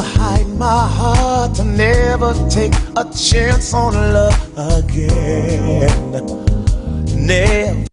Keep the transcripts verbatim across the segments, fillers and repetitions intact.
Hide my heart to never take a chance on love again. Never.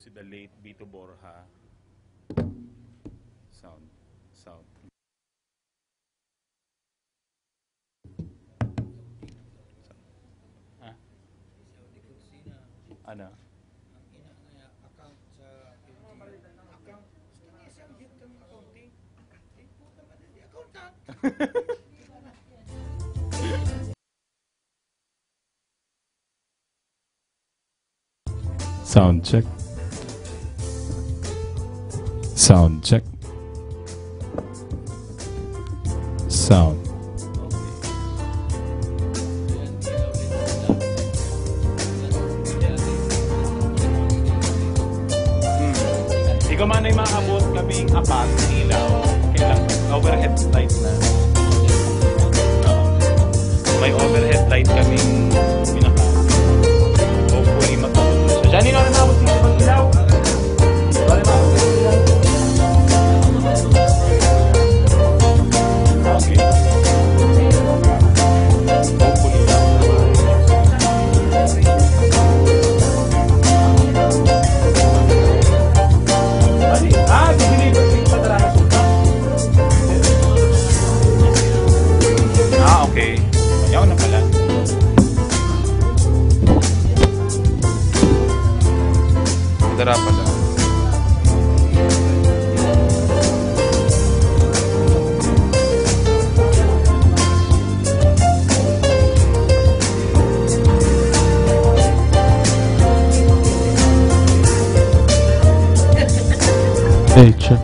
To the late Vito Borja. Sound. Sound. Ah? Ano? Sound check. Sound check. Sound. Hmm. Ikaw man ay maabot kaming apat na ilaw. Kailang overhead light na. May overhead light kaming pinaka. Hopefully, matapos na siya. Johnny, ano na ako, sige, mag-ilaw. Wala na ako, mag-ilaw. Okay. Hopefully, matapos na siya. Ah, hindi pa talaga suka. Ah, okay. Yaw na pala. Madara pala. Hey, check.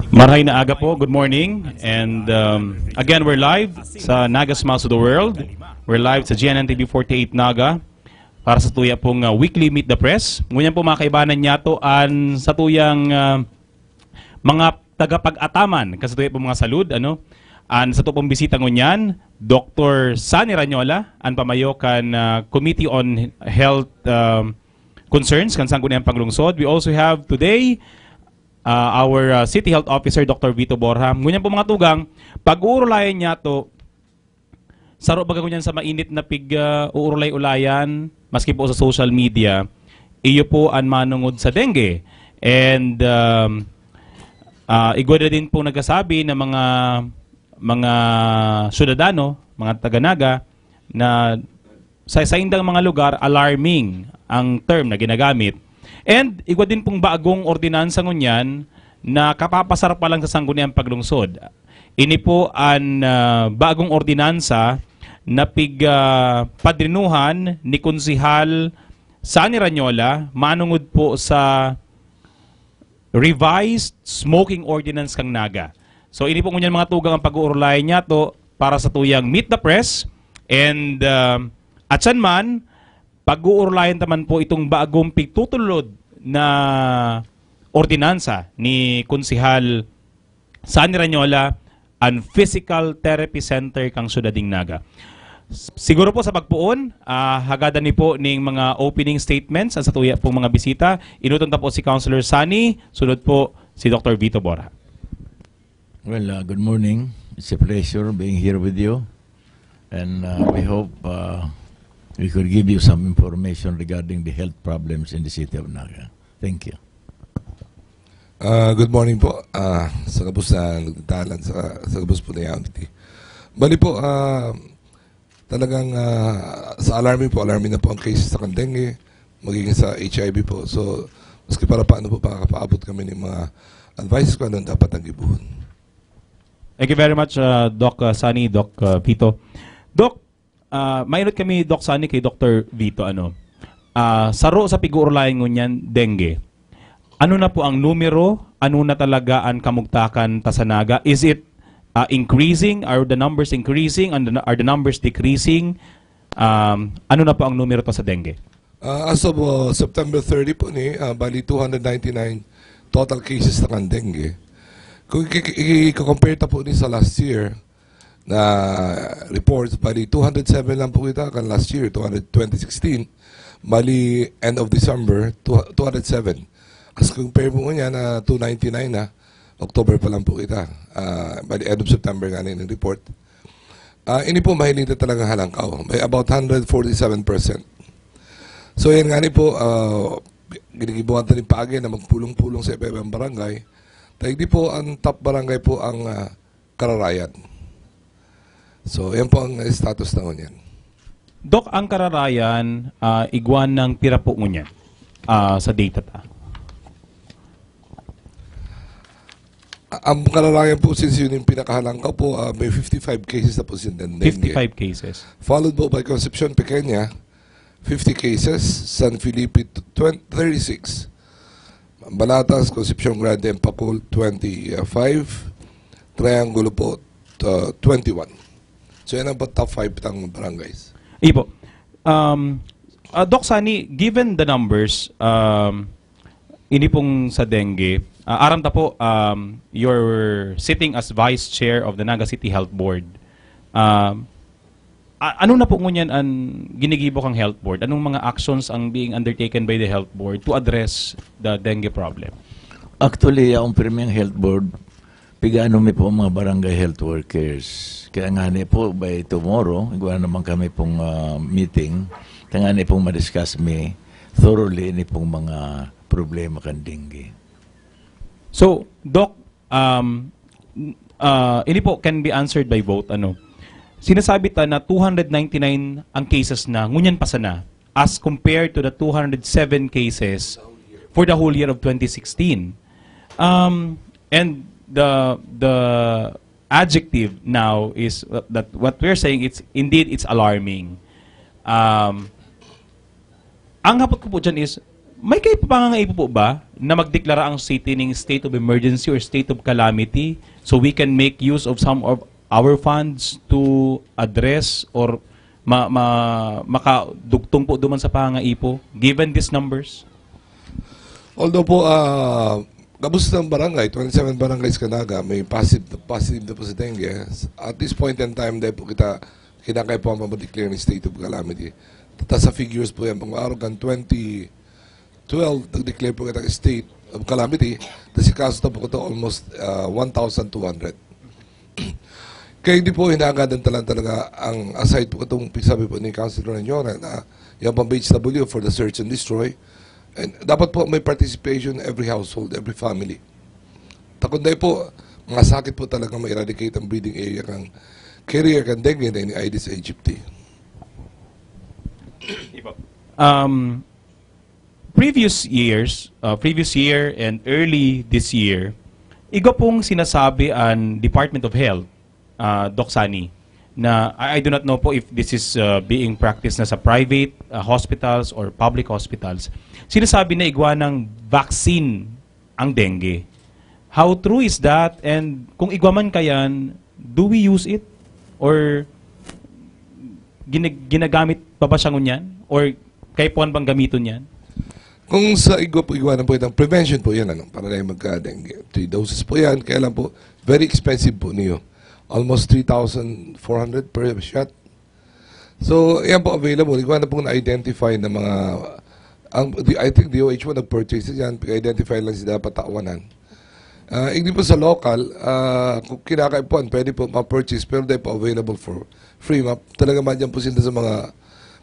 Marhay na aga po. Good morning. And, um, again, we're live sa Naga Smiles to the World. We're live sa G N N T V forty-eight Naga para sa tuya pong, uh, weekly Meet the Press. Ngunyan po, mga kaibanan niya to, an sa tuyang, uh, mga tagapag-ataman, kasi tuya pong mga salud, ano? An sa to pong bisita ngunyan, Doctor Sunny Ranyola, an pamayo kan, uh, Committee on Health, um, Concerns kan Sangguniang Panglungsod. We also have today, uh, our, uh, City Health Officer, Doctor Vito Borja. Ngunyan po, mga tugang, pag-uurulayan niya to, saro baga ngunyan sa mainit na pig, uh, uurulay-ulayan, maski po sa social media, iyo po an manungod sa dengue. And, um, uh, igwa na din po nagkasabi na mga, mga syudadano, mga taga-Naga, na sa saindang mga lugar, alarming ang term na ginagamit. And igwa din pong bagong ordinansa ngunyan na kapapasar pa lang sa Sangguniang Paglungsod. Ini po an, ah, bagong ordinansa na pig, ah, padrinuhan ni Konsehal Sunny Ranyola, manungod po sa revised smoking ordinance kan Naga. So, ini po ngunyan, mga tugang, ang pag-uurulayan niya to para sa tuyang Meet the Press. And, um, at siyan man, pag-uurulayan ta man po itong bagong pigtutulod na ordinansa ni Konsehal Sunny Ranyola, an Physical Therapy Center kan Syudad nin Naga. Siguro po sa pagpoon, ah, hagadan mi po ning mga opening statements an satuya pong mga bisita. Enoton ta po si Councilor Sunny, sunod po si Doctor Vito Borja. Well, uh, good morning. It's a pleasure being here with you. And, uh, we hope, uh, we could give you some information regarding the health problems in the city of Naga. Thank you. Ah, good morning po. Ah, sa gabos na nagdadalan, sa, sa gabos po na yaon, Titi. Bali po, ah, talagang, ah, sa alarming po, alarming na po ang cases sa dengue, magiging sa H I V po. So, maski para paano po, makakapaabot kami ng mga advices kung anong dapat ang gibuhon. Thank you very much, uh, Doc, uh, Sunny, Doc, uh, Vito. Doc, uh, mainot kami, Doc Sunny, kay Doctor Vito, ano. Uh, saro sa pig-uurulayan ngunyan, dengue. Ano na po ang numero? Ano na talaga ang kamugtakan ta sa Naga? Is it, uh, increasing? Are the numbers increasing? And the, are the numbers decreasing? Um, ano na po ang numero ta sa dengue? Ah, as of, uh, September thirty po ni, ah, bali two hundred ninety-nine total cases na kan dengue. Kung i-, i-, i-compare ta po ni sa last year na reports, bali two hundred seven lang po kita kan last year, two hundred, twenty sixteen. Bali, end of December, two, two hundred seven. As compare po niya na two ninety-nine na, October pa lang po kita. Ah, bali, end of September nga na yung report. Ah, ini po, mahiling na talagang halangkaw. May about hundred forty-seven percent. So, yan nga ni po, ah, ginigibuhan ta nin paagi na magpulong-pulong sa iba-ibang barangay. Tayo di po, ang top barangay po ang, ah, Kararayan. So, yan po ang status na ngunyan. Doc, ang Kararayan, ah, igwa ng pira po ngunyan, ah, sa data ta? A-, ang Kararayan po, since yun yung pinakahalangkaw po, ah, may fifty-five cases na po si dengue. Fifty-five cases. Followed po by Concepcion Pequeña, fifty cases, San Felipe, tw-, twen-, thirty-six, Banatas, Concepcion Grande, and Pacul, twenty-five, Triangulo po, uh, twenty-one. So, yan ang top five tang barangays. Iyo po. Um, uh, Doc Sunny, given the numbers, um, ini pong sa dengue, ah, aram ta po, um, you're sitting as vice chair of the Naga City Health Board. Um, a-, ano na po ngunyan an ginigibo kang health board? Anong mga actions ang being undertaken by the health board to address the dengue problem? Actually, yaon pirmi ang health board, pig-aano mi po ang mga barangay health workers. Kaya ngani po, by tomorrow, igwa naman kami pong, ah, meeting. Kaya ngani pong ma-discuss mi thoroughly ini pong mga problema kan dengue. So, Doc, um, n- uh, ini po can be answered by both. Ano? Sinasabi ta na two hundred ninety-nine ang cases na, ngunyan pa sana, as compared to the two hundred seven cases for the whole year of twenty sixteen. Um, and the the adjective now is that what we're saying, it's indeed, it's alarming. Um, ang hapot ko po dyan is, may kayo pangangaipo po ba na magdeklara ang city ning state of emergency or state of calamity so we can make use of some of our funds to address or ma, ma, makadugtong po duman sa pangangaipo, given these numbers? Although po, ah, gabos ng barangay, twenty-seven barangays kanaga, may positive, positive na po sa dengue. At this point in time, dahil po kita kinakaipuhan pa mag-declare ng state of calamity. Tata sa figures po yan, pang araw kan twenty twelve, nag-declare po kita state of calamity, tapos si kaso na po ito almost ah, one thousand two hundred. Kaya hindi po hinagadan talang talaga ang aside po itong sabi po ni Councilor Ranyora na yung pang B H W for the search and destroy. And dapat po may participation every household, every family. Takunday po, masakit po talaga ma-eradicate ang breeding area kang carrier kan dengue na ini Aedes aegypti. Um, previous years, uh, previous year and early this year, igwa pong sinasabi ang Department of Health, uh, Doc Sani, na I, I do not know po if this is uh, being practiced na sa private uh, hospitals or public hospitals. Sinasabi na igwa ng vaccine ang dengue. How true is that? And kung igwa man kayan, do we use it? Or ginag- ginagamit pa ba siya ngunyan? Or kaipuhan bang gamiton yan? Kung sa igwa po, igwa na po itong prevention po yan, ano, para na yung magka-dengue. Three doses po yan, kaya lang po, very expensive po niyo. Almost three thousand four hundred per shot. So, yan po available. Igwa na pong na-identify na mga, ang, the, I think D O H one nag-purchase yan, pag-identify lang sila patawanan. Ah, hindi po sa local, ah, kung kinakaipuan, pwede po ma-purchase, pero dahil po available for free, ma talaga madyan po sila sa mga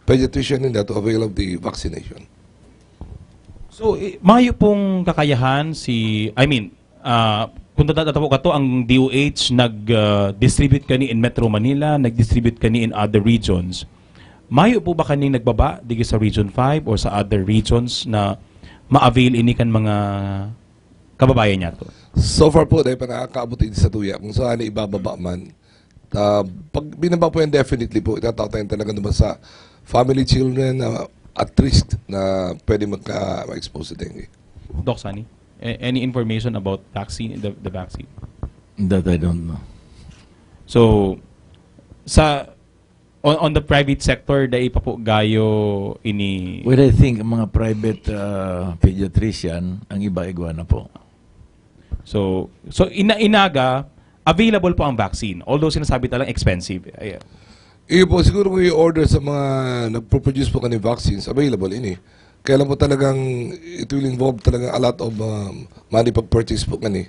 pediatrician nila to avail of the vaccination. So, i- mayo pong kakayahan si, I mean, ah, kung tata- tatapo ka to, ang D O H nag-distribute kani in Metro Manila, nag-distribute kani in other regions. Mayo po ba kaning nagbaba digi sa Region five or sa other regions na ma-avail ini kan mga kababayan niya to? So far po, dahil pa nakakaabot din sa tuya, kung saan ibababa man, ah, pag binaba po yan, definitely po, itatatayin talaga naman sa family children na at risk na pwede magka-expose sa dengue. Doc Sani, a- any information about vaccine, the, the vaccine? That I don't know. So, sa on, on the private sector, dai pa po gayo ini. Well, I think ang mga private uh, pediatrician, ang iba igwa na po. So, so ina inaga, available po ang vaccine. Although sinasabi talang expensive. Ayan. Iyo po, siguro kung i-order sa mga nagpo-produce po kani vaccines, available ini. Kaya lang po talagang it will involve talagang a lot of um, money pag-purchase po kani.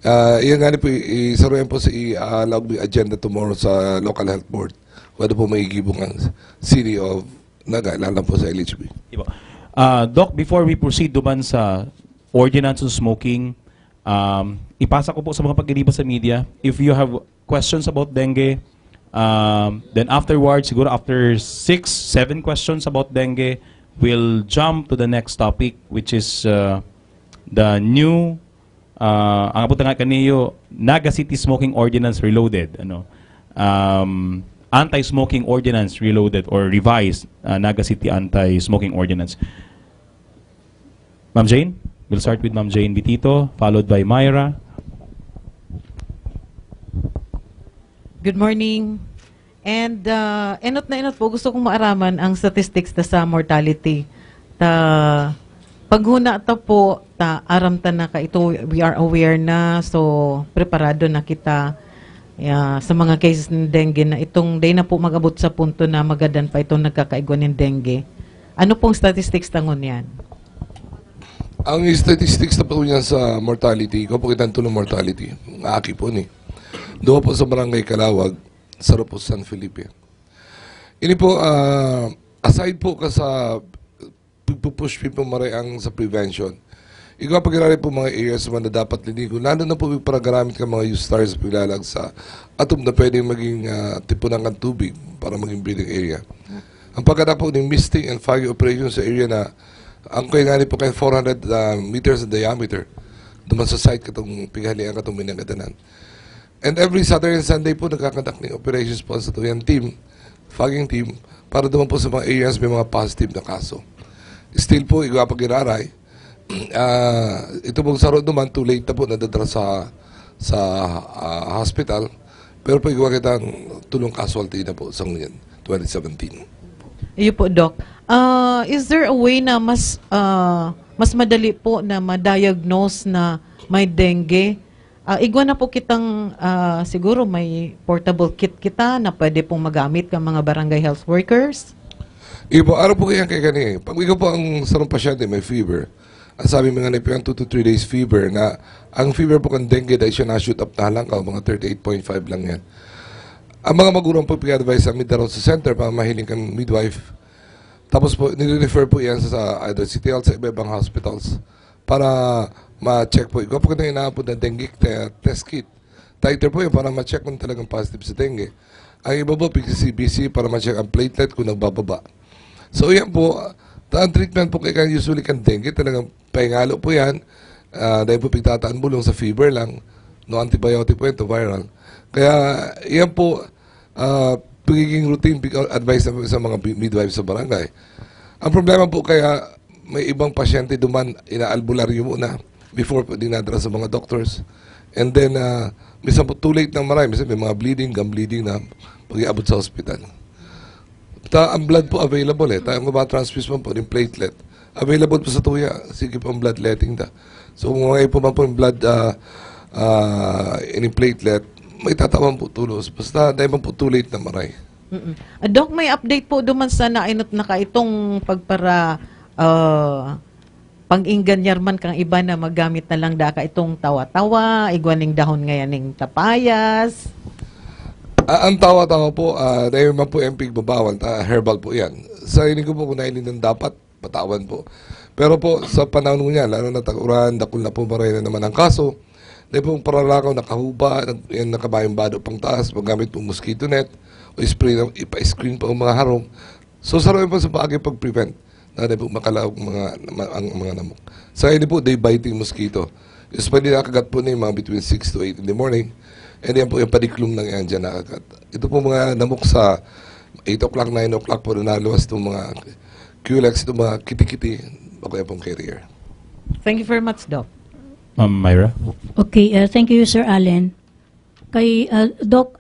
Ah, iyan nga ni po, i- isaruyan po sa i-allow agenda tomorrow sa local health board. Wala po may gibo ng city of Naga, lalo po sa L H B. Di ba? Ah, Doc, before we proceed duman sa ordinance on smoking, um, ipasa ko po sa mga pag-iriba sa media, if you have questions about dengue, um, then afterwards, siguro after six, seven questions about dengue, we'll jump to the next topic, which is uh, the new ah, ang abot nga kaniyo, Naga City Smoking Ordinance Reloaded, ano, um, Anti-Smoking Ordinance Reloaded or Revised, ah, Naga City Anti-Smoking Ordinance. Ma'am Jane, we'll start with Ma'am Jane Bitito, followed by Myra. Good morning. And uh, enot na enot po, gusto kong maaraman ang statistics ta sa mortality. Ta paghuna ta po, ta aram ta na ka ito, we are aware na, so preparado na kita, yeah, sa mga cases ng dengue na itong day na po mag-abot sa punto na magadan pa itong nagkakaigwa ng dengue. Ano pong statistics ta ngunyan? Ang statistics na po niya sa mortality, kung po kitang tulong mortality, ang aki po ni. Doon po sa barangay Kalawag, sa po San Felipe. Ini po, ah, aside po ka sa pagpupush po maray ang sa prevention, Igwa pa giraray po mga areas man na dapat linigon, lalo na po yung paragaramit ka mga used tires sa paglalagsa, atum na pwedeng maging, ah, tipunan kan tubig para maging breeding area. Ang pagkada po ng misting and fogging operation sa area na ang kaya nga po kaya four hundred, ah, meters in diameter, duman sa site katong pighalian katong minagadanan. And every Saturday and Sunday po, nagkakandak ng operations po sa tuyang team, fogging team, para duman po sa mga areas may mga positive na kaso. Still po, igwa pa giraray, ah, ito pong saro duman, too late na po, nadadala sa, sa, ah, hospital. Pero po, igwa kitang tulong casualty na po sa ngayon, twenty seventeen. Iyo po, Doc. Ah, is there a way na mas ah, mas madali po na ma-diagnose na may dengue? Ah, igwa na po kitang, ah, siguro may portable kit kita na pwede pong magamit ng mga barangay health workers? Ibo, araw po kaya kay kani. Pag ikaw po ang sarong pasyente may fever, ang sabi mga na po two to three days fever na ang fever po kan dengue dahil siya na-shoot up na lang ka, mga thirty-eight point five lang yan. Ang mga magulang po pag-advise sa Midaron sa center para mahiling kang midwife. Tapos po, nire-refer po yan sa, sa either City Health sa iba-ibang hospitals para ma-check po. Ikaw po na inaapod na dengue te- test kit. Titer po yun para ma-check kung talagang positive sa dengue. Ang iba po, P C B C para ma-check ang platelet kung nagbababa. So yan po, ta- ang treatment po kaya usually kan dengue, talagang pahingalo po yan. Ah, dahil po pigtataan bulong sa fever lang, no antibiotic po yan, to viral. Kaya yan po, ah, pagiging routine pig- advice sa, sa mga bi- midwife sa barangay. Ang problema po kaya, may ibang pasyente duman, inaalbularyo muna before po dinadala sa mga doctors. And then, ah, minsan po too late ng maray, minsan may mga bleeding, gum bleeding na pag-iabot sa hospital. Ta, ang blood po available eh. Tayo nga ba transfuse man po, yung platelet. Available po sa tuya. Sige po ang bloodletting ta. So, kung may po man po yung blood, ah, ah, yung platelet, may tatawan po tulos. Basta, dahil man po too late na maray. Mm-mm. Ah, Doc, may update po duman sa nainot na ka itong pagpara ah, pag-ingganyar man kang iba na magamit na lang daka itong tawa-tawa, igwa ning dahon ngayan ning tapayas. Ah, ang tawa-tawa po, ah, dahil man po yung pigbabawal, ta, herbal po yan. Sa ini ko po, kung nainin ng dapat, patawan po. Pero po, sa panahon niya, lalo na tag-uran, dakul na po maray na naman ang kaso. Dahil po, paralakaw, nakahuba, nag, yan, nakabayong bado pang taas, paggamit po mosquito net, o spray, na, ipa-screen pa ang mga harong. So, sarap po sa paagi pag-prevent na di po makalaog mga, ma- ang mga namok. Sa ini po, day biting mosquito. Usually, nakakagat po na yung mga between six to eight in the morning. And yan po yung padiklum lang yan dyan nakagat. Ito po mga namok sa eight o'clock, nine o'clock po na naluwas itong mga Culex, itong mga kitikiti, o kaya pong carrier. Thank you very much, Doc. Ma'am Myra? Okay, uh, thank you, Sir Allen. Kay uh, Doc,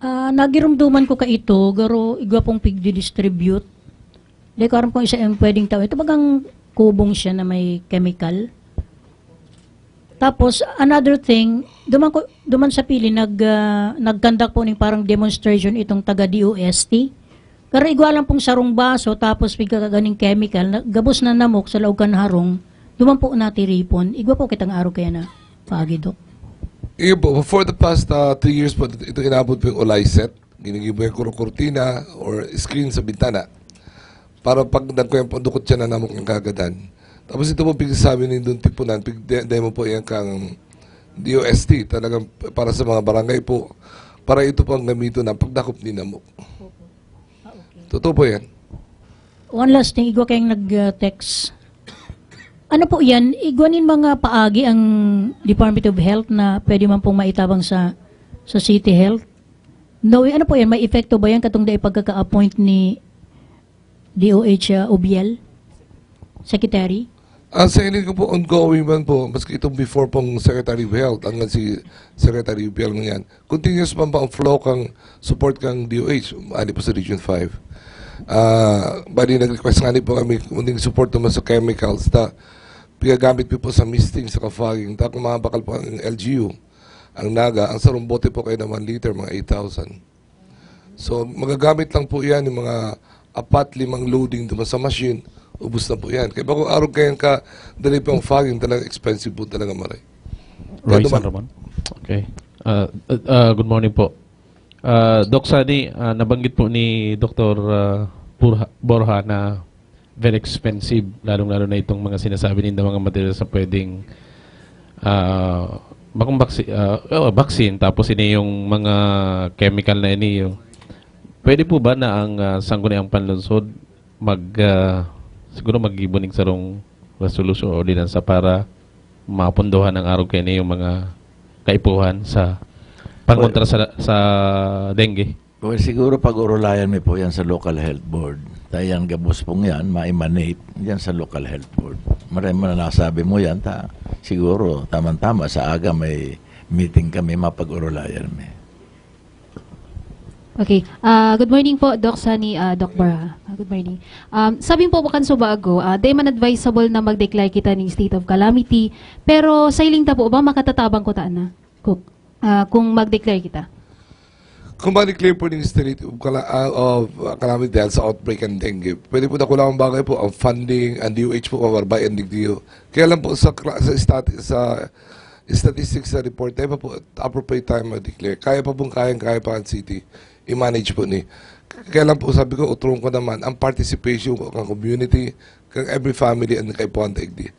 uh, nagirumduman ko ka ito, garo igwa pong pigdidistribute. Di ko aram kung isa yung pwedeng tao. Ito bagang kubong siya na may chemical. Tapos, another thing, duman, ko, duman sa pili, nag, uh, nag-conduct po ning parang demonstration itong taga D O S T. Pero igwa lang pong sarong baso, tapos pigkakaganing chemical, na, gabos na namok sa laog kan harong, duman po natiripon. Igwa po kitang araw kaya na paagi, Doc. Iyo po, for the past uh, three years po, ito inabot po yung Olyset. Ginigibo yung kuro-kurtina or screen sa bintana. Para pag nagkuya po, dukot siya na namok yung kagadan. Tapos ito po, pigsasabi ni Don Tipunan, pig-, de- demo po yan kang D O S T. Talagang para sa mga barangay po, para ito po ang gamito na pagdakop ni namok. Totoo po yan. One last thing, igwa kayong nag-text. Ano po yan? Igwa nin mga paagi ang Department of Health na pwede man pong maitabang sa sa City Health? No, ano po yan? May epekto ba yan katong dai pagkaka-appoint ni D O H uh, Obiel? Secretary? Ang sa ko po, ongoing man po, maski itong before pong Secretary of Health, hanggang si Secretary Obiel ngayon, continuous man po ang flow kang support kang D O H, ali po sa Region five. Ah, bali, nag-request nga ni po kami kuning support naman sa chemicals na pigagamit po, po sa misting, sa fogging. Ta kung mga bakal po ang L G U, ang Naga, ang sarong bote po kayo na one liter, mga eight thousand. So, magagamit lang po yan yung mga apat, limang loading naman sa machine, ubos na po yan. Kaya bago arog kayo ka, dali po ang fogging, talagang expensive po talaga maray. Roy Kaya San naman- Ramon. Okay. Uh, uh, uh, good morning po. Uh, Doc Sani, uh, nabanggit po ni Doktor uh, Borja, Borja na very expensive, lalong-lalo na itong mga sinasabi ninda, mga materials na pwedeng, ah, bakong vaccine, ah, oh, vaccine, tapos ini yung mga chemical na ini, yung, pwede po ba na ang, ah, Sangguniang Panlungsod mag, ah, siguro maggibo ning sarong resolusyon o ordinansa para mapondohan ang arog kaini yung mga kaipuhan sa pangkontra sa, sa dengue? Well, siguro pag-orolayan mi po yan sa local health board. Kaya yan, gabos pong yan, ma-emanate yan sa local health board. Maray mo na nasabi mo yan, ta, siguro, tamang-tama, sa aga may meeting kami, mapag-orolayan mi. Okay. Ah, good morning po, Doc Sunny, ah, Doc Barha. Ah, good morning. Um, sabi po kan subago, ah, di man advisable na mag-declare kita ning state of calamity, pero sailing ta po ba, makatatabang kuta na? Kung, ah, kung mag-declare kita? Kung ma-declare po ning state of cala-, ah, of, ah, calamity dahil sa outbreak ng dengue, pwede po, dakulang bagay po ang funding, ang D O H po, mabarbay ang D O H. Kaya lang po sa kla-, sa stati-, sa statistics sa report, tayo pa po appropriate time mag-declare. Kaya pa pong kayang-kaya pa ang city i-manage po ni. Kaya lang po sabi ko, utrong ko naman, ang participation ko, ang community, kang every family ang kaipuhan ta igdi.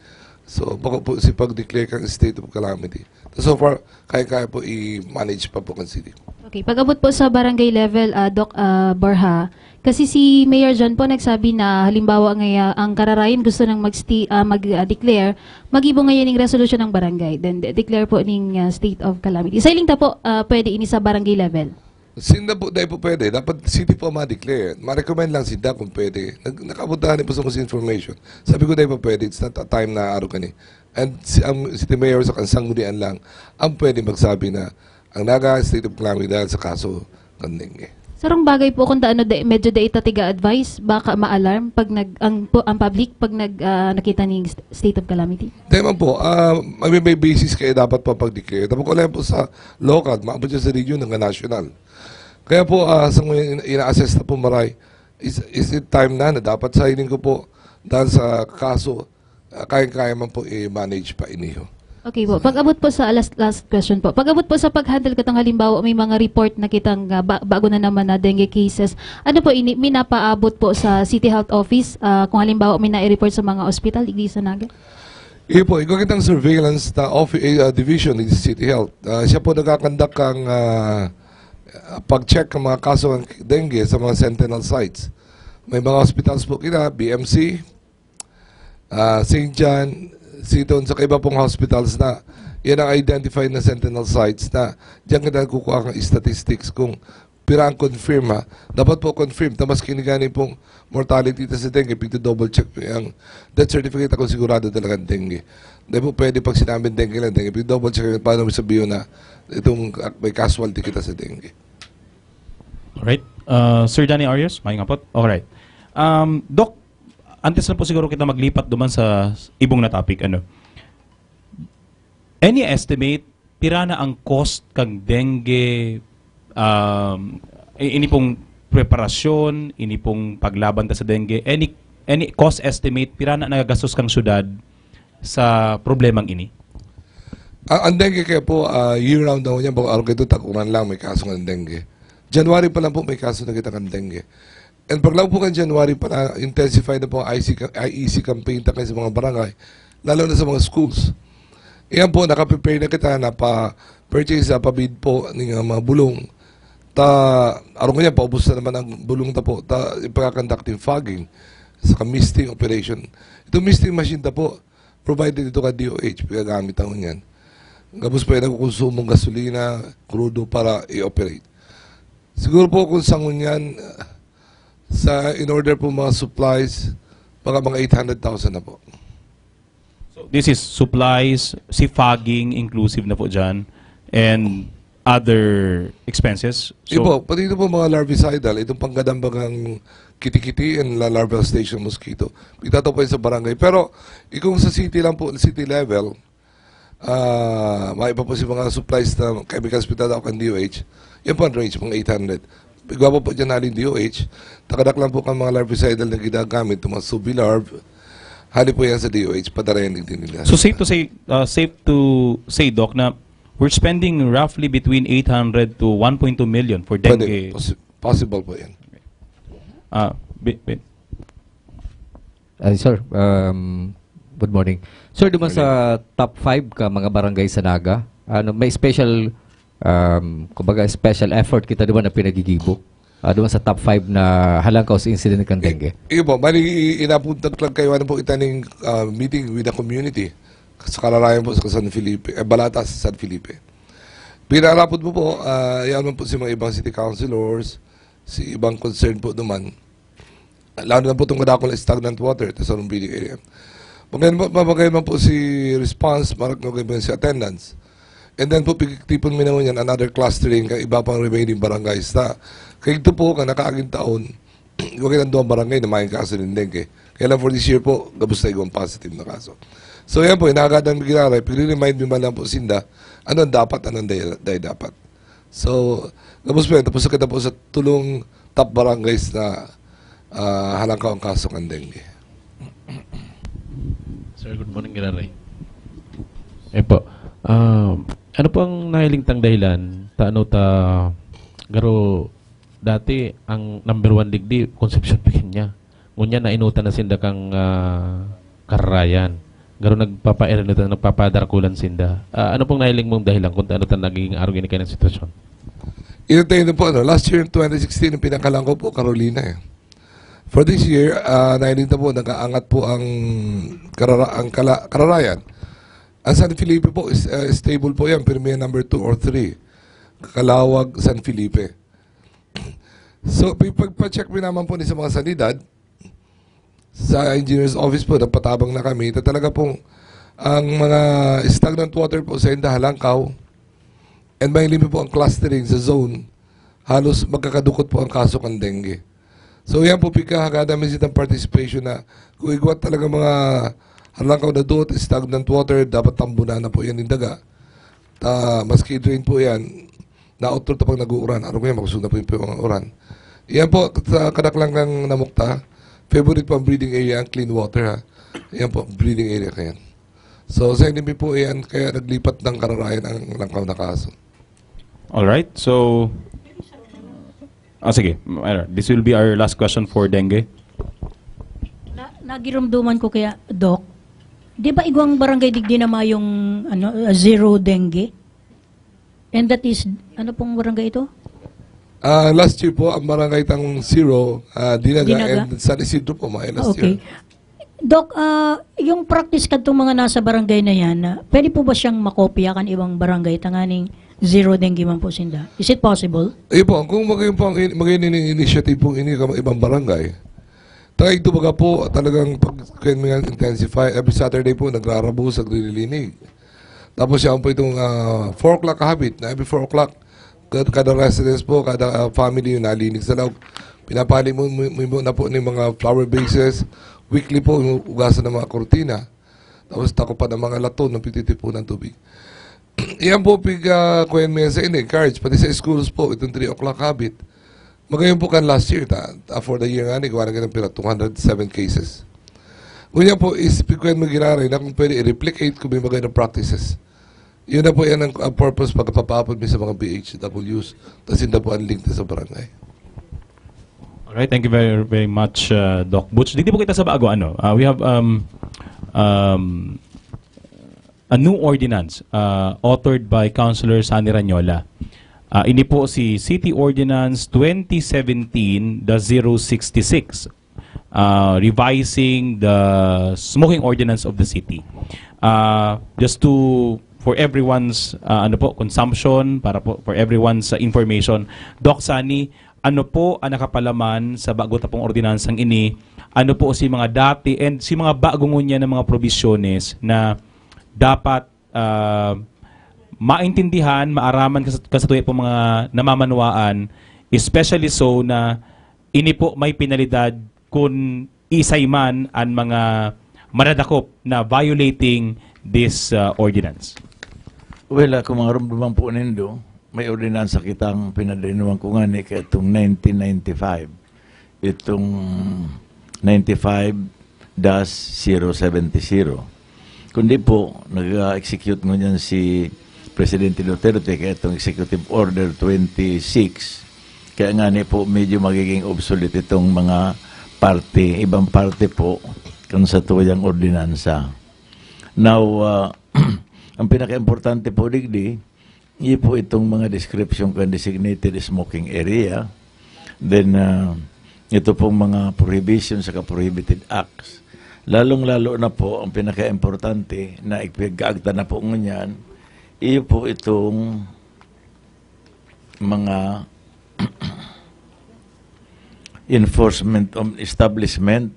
So, bako po si pag-declare kang state of calamity. So far, kaya-kaya po i-manage pa po kan city. Okay, pag-abot po sa barangay level, ah, Doc, ah, Borja, kasi si Mayor John po nagsabi na halimbawa ngaya ang Kararayan gusto nang mag-sti-, ah, mag, ah, declare, mag-ibo ngayon ng resolusyon ng barangay, then de-, declare po ning, ah, state of calamity. Sailing ta po, ah, pwede ini sa barangay level? Sinda po, dai po pwede. Dapat city po ma-declare. Ma-recommend lang sinda kung pwede. Nag-, nakaabot na po sa mga information. Sabi ko, dai po pwede. It's not a time na araw kani. And si, ang city mayor sa kansang gudian lang ang pwede magsabi na ang naga state of calamity dahil sa kaso kan dengue. Sarong bagay po kung taano da-, medyo dai ta tiga-advise, baka ma-alarm pag nag-, ang, po, ang public pag nag, ah, nakita ning st-, state of calamity? Dai man po, ah, may, may basis kaya dapat pa pag-declare. Tapos kung alam po sa local, maabot siya sa region hanggang national. Kaya po, ah, sa ngayon, ina-, ina-assess na po maray, is, is it time na, na dapat sa hiling ko po, dahil sa kaso, ah, kaya-kaya man po i-manage pa iniho. Okay po. Pag-abot po sa last, last question po. Pag-abot po sa pag-handle katong halimbawa, may mga report na kitang, ah, ba-, bago na naman na dengue cases. Ano po ini, minapaabot po sa City Health Office, ah, kung halimbawa may nai-report sa mga ospital, igdi sa Naga? Iyo po, ikaw kitang surveillance na offi-, eh, ah, division ni City Health. Ah, siya po nagkakandak kang, ah, pag-check ng mga kaso ng dengue sa mga sentinel sites. May mga hospitals po kita, B M C, ah, Saint John, Seton, sa iba pong hospitals na yan ang identified na sentinel sites na diyan kita nagkukuha ng statistics kung pira ang confirm, ha. Dapat po confirm. Ta mas kinigani pong mortality ta sa dengue, pigto-double check po ang death certificate kung sigurado talaga ang dengue. Dahil po pwede pag sinabing dengue lang, dengue, pigto-double check, paano mo sabihin na itong, ah, may casualty kita sa dengue? Alright. Uh, Sir Danny Arias, maayong hapon. Alright. Um, Doc, antes na po siguro kita maglipat duman sa ibong na topic, ano, any estimate, pira na ang cost kang dengue, um, i-, ini pong preparasyon, ini pong paglaban ta sa dengue, any, any cost estimate, pira na nagagastos kang syudad sa problemang ini? Ah, ang dengue kaya po, ah, year-round daw niya, baka araw ito, tag-uran lang, may kaso ng dengue. January pa lang po, may kaso na kita ng dengue. And paglaog po kan January pa na, intensify na po ang I E C ca-, I E C campaign ta kayo sa mga barangay, lalo na sa mga schools. Iyan po, nakaprepare na kita na pa-purchase, ah, pa-bid po ng, ah, mga bulong. Ta, arong niya, paubos na naman ang bulong ta po. Ta, ipakakandak yung fogging, saka misting operation. Itong misting machine ta po, provided ito ka D O H, pinagamit ako niyan. Gabos pa yung nagkukonsumong gasolina, krudo para i-operate. Siguro po kung sa ngunyan, ah, sa in order po mga supplies, baka mga eight hundred thousand na po. So, this is supplies, si fogging inclusive na po dyan, and other expenses. So, ipo, pati ito po mga larvicidal, itong panggadambagang kitikiti and la-, larval station mosquito. Itataw po yun sa barangay. Pero, ikong sa city lang po, city level, ah, may iba po si mga supplies na chemicals pitado ako kan D O H. Yan po ang range, mga eight hundred. Igwa po po dyan haling D O H. Takadak lang po kang mga larvicidal na ginagamit, itong mga Subilarv. Hali po yan sa D O H, padara yan din nila. So, safe to say, uh, safe to say, Doc, na we're spending roughly between eight hundred to one point two million for dengue. Pwede, possi-, possible po yan. Ah, bi-, bi-, Ay, sir, um, good morning. Sir, duman sa top five ka mga barangay sa Naga, ano, may special, um, kumbaga, special effort kita duman na pinagigibo? Ah, duman sa top five na halangkaw sa incident kan dengue? Iyo po, bali, inapunta lang kayo, ano po, itaning, ah, meeting with the community. Sa Kararayan po, sa San Felipe, eh, Balata sa San Felipe. Pinarapod mo po, ah, yan man po si mga ibang city councilors, si ibang concern po duman. Lalo na po itong kadakol na stagnant water, ito sa Lumbili area. Magayon po, magayon man po si response, marag magayon man si attendance. And then po, pigtipon mi naman yan, another clustering, kay iba pang remaining barangays na. Kay ito po, ka nakaaging taon, wag ang duwang barangay na main kaso ng dengue. Kaya lang for this year po, gabos na igwang positive na kaso. So yan po, inagadan mi giraray, pigre-remind mi man lang po sinda, ano ang dapat, ano ang day, day dapat. So, gabos po yan, tapos kita po sa tulong top barangays na, ah, halangkaw ang kaso kan dengue. Sir, good morning, Giraray. Eh po, ah, ano po ang nahiling tang dahilan? Ta, ano ta, garo, dati, ang number one digdi, Concepcion, Pequeña. Ngunyan, nainutan na sinda kang, ah, Kararayan. Garo nagpapa-, nagpapadarakulan sinda. Ah, ano pong nahiling mong dahilan kung ano ta nagiging arog ini kaya ng sitwasyon? Ito tayo na po, ano, last year, twenty sixteen, ang pinakalangkaw po, Carolina eh. For this year, ah, nahiling ta po, nag-aangat po ang, karara, ang kala, Kararayan. Ang San Felipe po, is, ah, stable po yan, pero may number two or three. Calauag, San Felipe. So, pi-, pagpa-check mi naman po ni sa mga sanidad, sa engineer's office po, nagpatabang na kami, na talaga pong ang mga stagnant water po sa inda halangkaw, and may limit po ang clustering sa zone, halos magkakadukot po ang kaso kan dengue. So, yan po, pigkahagada mi sitang participation na kung igwa talaga mga halangkaw na duot, stagnant water, dapat tambunan na po yan yung daga. Ta, maski drain po yan, nautol ta pag nag-uuran. Araw ngayon, makusog na po yung mga uran. Yan po, sa kadaklang ng namukta, favorite po ang breeding area, ang clean water, ha. Yan po, breeding area kayan. So, sa inimi po yan, kaya naglipat ng Kararayan ang langkaw na kaso. All right, so, ah, sige, this will be our last question for dengue. Na, nagirumduman ko kaya, Doc, di ba igwang barangay digdi na mayong, ano, uh, zero dengue? And that is, ano pong barangay ito? Ah, last year po, ang barangay tang zero, ah, Dinaga Dinaga. And San Isidro po, mga last Okay. year. Doc, ah, yung practice kadtong mga nasa barangay na yan, ah, pwede po ba siyang makopya kan ibang barangay tanganing zero dengue man po sinda? Is it possible? Iyo po, kung magayon po ang in-, magayon ini initiative pong ini ka ibang barangay, tayo ito baga po talagang pag, kaya mga intensify, every Saturday po nagrarabos, naglilinig. Tapos yan po itong, ah, four o'clock habit, na every four o'clock, kad-, kada residence po, kada, ah, family yung nalinig sa loob. Pinapali mo, mo, mo na po ng mga flower vases. Weekly po, hugasan ng mga kurtina. Tapos takupan ng mga laton ng pagtitipunan tubig. Yan po, pig, ah, kuyan mo yan sa ini, encourage. Pati sa schools po, itong three o'clock habit. Magayon po kan last year, ta, ah, for the year nga, ni, kuha na ganun pira, two hundred seven cases. Ngunyan po, is, pigkuyan mo giraray na kung pwede i-replicate kung may magandang practices. Yun na po yan ang, ang purpose pagkapapapod mi sa mga B H Ws. Tapos yun na po ang link na sa barangay. Alright, thank you very, very much, uh, Doc Butch. Dito po kita sa bago, ano, uh, we have, um, um, a new ordinance, uh, authored by Councilor Sonny Rañola. Uh, ini po si City Ordinance twenty seventeen dash zero sixty-six, uh, revising the smoking ordinance of the city. Uh, just to, for everyone's, uh, ano po, consumption, para po, for everyone's, uh, information, Doc Sonny, ano po ang nakapalaman sa bago ta pong ordinansang ini? Ano po si mga dati and si mga bago ngunyan na mga probisyones na dapat, ah, maintindihan, maaraman kas-, kasatuya po mga namamanwaan, especially so na ini po may penalidad kun isay man an mga madadakop na violating this, ah, ordinance? Well, ako, mga rumduman po nindo, may ordinansa kitang pinadainuhan ko ngani kaya itong nineteen ninety-five, itong ninety-five dash zero seventy zero. Kundi po, nag-execute ngunyan si Presidente Duterte kaya itong Executive Order twenty-six. Kaya ngani po, medyo magiging obsolete itong mga parte, ibang parte po kan satuyang ordinansa. Now, ah, ang pinakaimportante po digdi, iyo po itong mga description kan designated smoking area, then, ah, ito pong mga prohibition saka prohibited acts. Lalong-lalo na po, ang pinakaimportante na ipag-aagta na po ngunyan, iyo po itong mga enforcement of establishment,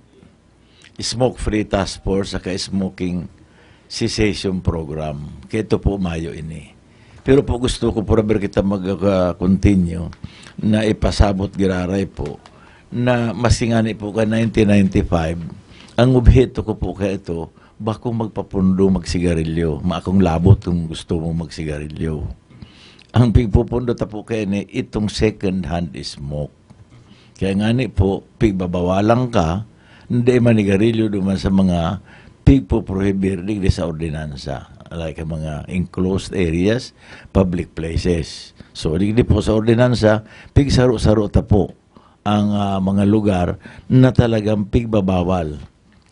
smoke-free task force, saka smoking cessation program. Kaya ito po mayo ini. Pero po gusto ko po, Robert, kita mag-continue na ipasabot giraray po na mas ingani po ka nineteen ninety-five, ang obheto ko po kaya ito, bako magpapundo magsigarilyo. Maakong labot kung gusto mo magsigarilyo. Ang pigpupundo ta po kaya ni itong second hand smoke. Kaya ngani po, pigbabawalan ka, hindi manigarilyo duman sa mga pigpoprohibir digdi sa ordinansa. Like mga enclosed areas, public places. So, digdi po sa ordinansa, pigsaro-saro ta po ang, ah, mga lugar na talagang pigbabawal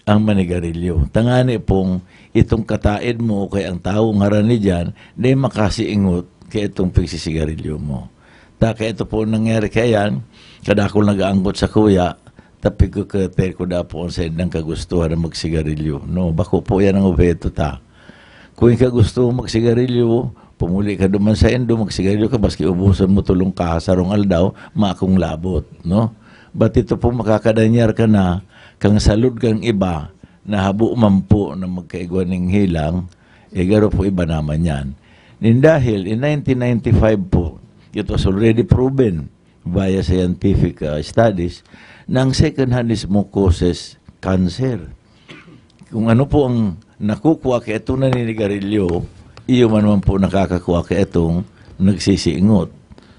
ang manigarilyo. Tangani pong itong kataed mo o kaya ang tawo ngaran ni diyan, di makasiingot kaya itong pigsisigarilyo mo. Ta kaya ito po nangyari kaya yan, kadakol nag-aanggot sa kuya, tapig ko kate ko da po ang saindang kagustuhan na magsigarilyo. No, bako po yan ang obheto ta. Kung ikaw gusto mo magsigarilyo, pumuli ka duman sa indo, magsigarilyo ka, maski ubusan mo tulong ka, sarong aldaw, makong labot, no? But ito po, makakadanyar ka na, kang salud kang iba, na habo man po na magkaigwa ning hilang, eh, garo po iba naman yan. Nin dahil, in nineteen ninety-five po, it was already proven via scientific, ah, studies, na ang second hand smoke causes cancer. Kung ano po ang nakukuha kay itong naninigarilyo, iyo man naman po nakakakuha kay itong nagsisiingot.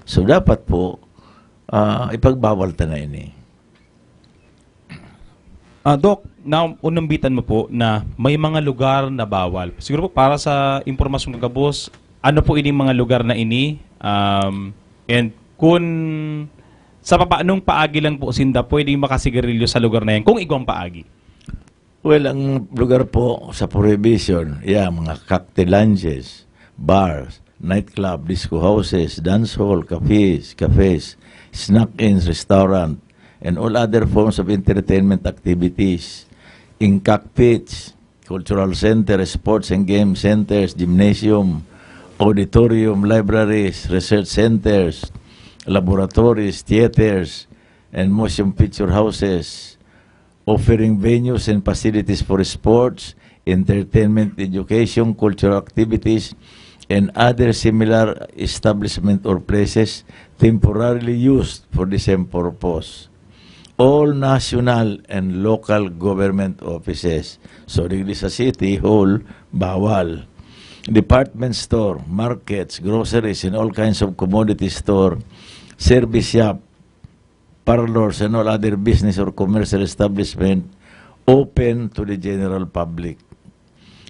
So, dapat po, ah, ipagbawal ta na ini. Ah, Doc, na unambitan mo po na may mga lugar na bawal. Siguro po para sa impormasyon ng gabos, ano po ining mga lugar na ini? Um, and kung sa papaanong paagi lang po sinda pwedeng makasigarilyo sa lugar na yan, kung igwang paagi? Well, ang lugar po sa prohibition, yeah, mga cocktail lounges, bars, nightclub, disco houses, dance hall, cafes, cafes, snack inns, restaurant, and all other forms of entertainment activities, in cockpits, cultural center, sports and game centers, gymnasium, auditorium, libraries, research centers, laboratories, theaters, and motion picture houses, offering venues and facilities for sports, entertainment, education, cultural activities, and other similar establishment or places temporarily used for the same purpose. All national and local government offices. So, digdi sa city hall, bawal. Department store, markets, groceries, and all kinds of commodity store, service shop, parlors, and all other business or commercial establishment open to the general public.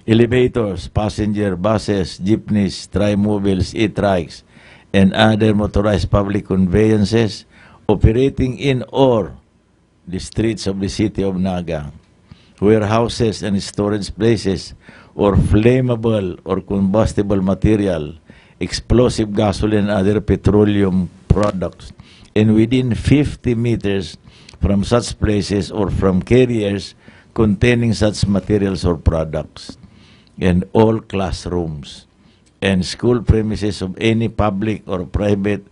Elevators, passenger buses, jeepneys, trimobiles, e-trikes, and other motorized public conveyances operating in or the streets of the city of Naga. Warehouses and storage places or flammable or combustible material, explosive gasoline and other petroleum products, and within fifty meters from such places or from carriers containing such materials or products, and all classrooms and school premises of any public or private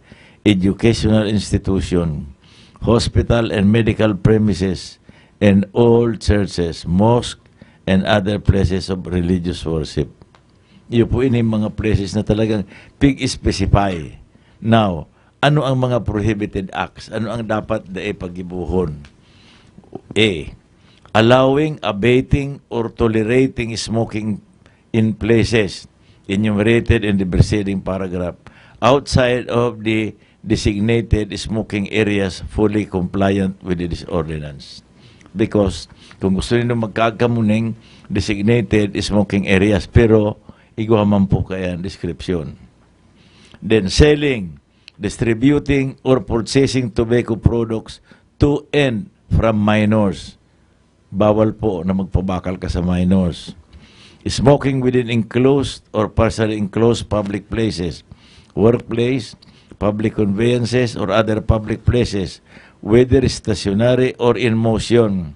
educational institution, hospital and medical premises, and all churches, mosque, and other places of religious worship. Iyo po ini mga places na talagang pig-specify. Now, ano ang mga prohibited acts? Ano ang dapat dai pagibuhon? A. Allowing, abating, or tolerating smoking in places enumerated in the preceding paragraph outside of the designated smoking areas fully compliant with this ordinance. Because kung gusto nindo magkaagkamuning designated smoking areas, pero igwa man po kaya ang description. Then selling, distributing, or purchasing tobacco products to and from minors. Bawal po na magpabakal ka sa minors. Smoking within enclosed or partially enclosed public places, workplace, public conveyances, or other public places, whether stationary or in motion,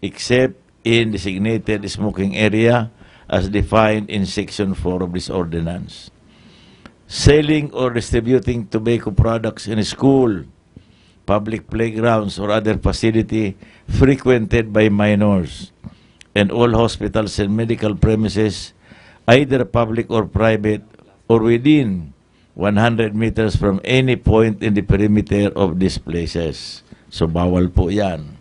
except in designated smoking area as defined in Section four of this ordinance. Selling or distributing tobacco products in school, public playgrounds, or other facility frequented by minors, and all hospitals and medical premises, either public or private, or within one hundred meters from any point in the perimeter of these places. So, bawal po yan.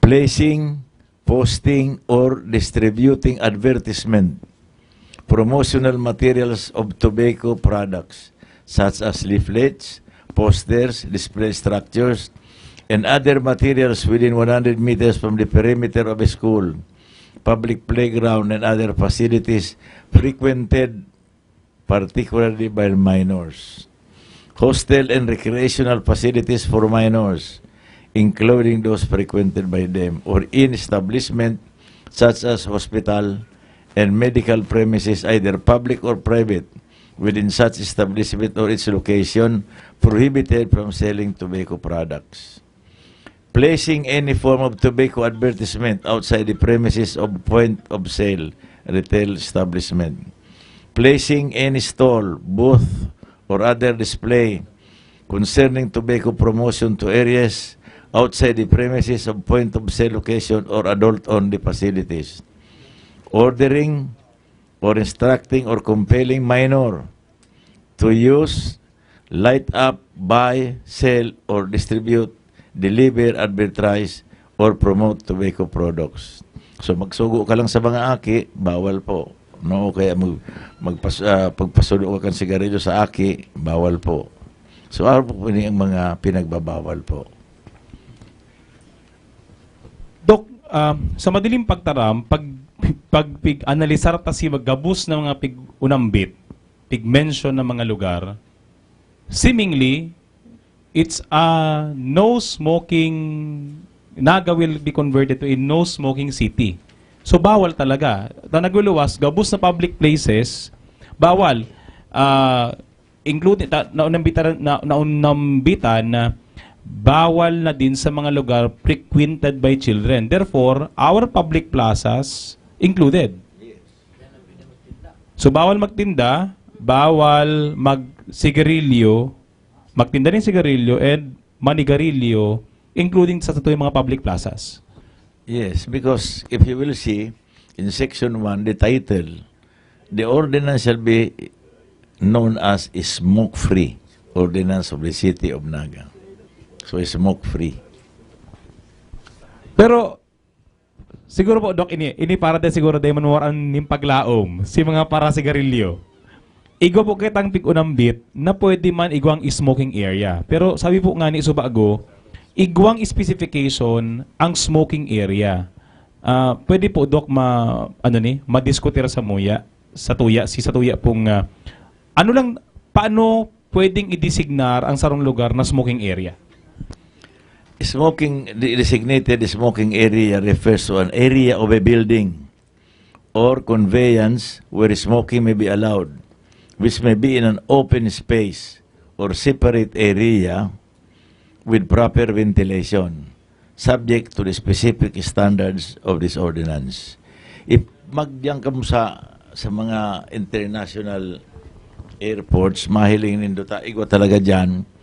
Placing, posting, or distributing advertisement, promotional materials of tobacco products, such as leaflets, posters, display structures, and other materials within one hundred meters from the perimeter of a school, public playground, and other facilities frequented particularly by minors. Hostel and recreational facilities for minors, including those frequented by them, or in establishment such as hospital and medical premises, either public or private, within such establishment or its location, prohibited from selling tobacco products. Placing any form of tobacco advertisement outside the premises of point of sale, retail establishment. Placing any stall, booth, or other display concerning tobacco promotion to areas outside the premises of point of sale location or adult-only facilities. Ordering or instructing or compelling minor to use, light up, buy, sell, or distribute, deliver, advertise, or promote tobacco products. So, magsugo ka lang sa mga aki, bawal po. No? Kaya mag, magpas, ah, pagpasugo ka kan sigarilyo sa aki, bawal po. So, ano po ini ang mga pinagbabawal po? Dok, ah, sa madaling pagtaram, pag pag pig-analisar ta si gabos na mga pig-unambit, pig-mention na mga lugar, seemingly, it's a no smoking, Naga will be converted to a no smoking city. So, bawal talaga. Ta nagluwas, gabos na public places, bawal. Ah, including, ta, naunambitan, na, naunambitan na bawal na din sa mga lugar frequented by children. Therefore, our public plazas included. So, bawal magtinda, bawal magsigarilyo, magtinda ng sigarilyo and manigarilyo, including sa satuyang mga public plazas. Yes, because if you will see, in Section one, the title, the ordinance shall be known as Smoke Free Ordinance of the City of Naga. So, smoke free. Pero, siguro po, Doc, ini, ini para din siguro dahil manuwaran nin paglaom si mga para sigarilyo. Igwa po kitang pig-unambit na pwede man igwang smoking area. Pero sabi po nga ni Subago, igwang specification ang smoking area. Ah, pwede po, Doc, ma, ano ni, madiskutir sa muya, sa tuya, si sa tuya pong, ah, ano lang, paano pwedeng idesignar ang sarong lugar na smoking area? Smoking, the designated smoking area refers to an area of a building or conveyance where smoking may be allowed, which may be in an open space or separate area with proper ventilation, subject to the specific standards of this ordinance. If magdiyan kamo sa, sa mga international airports, mahiling nindo ta, igwa talaga diyan,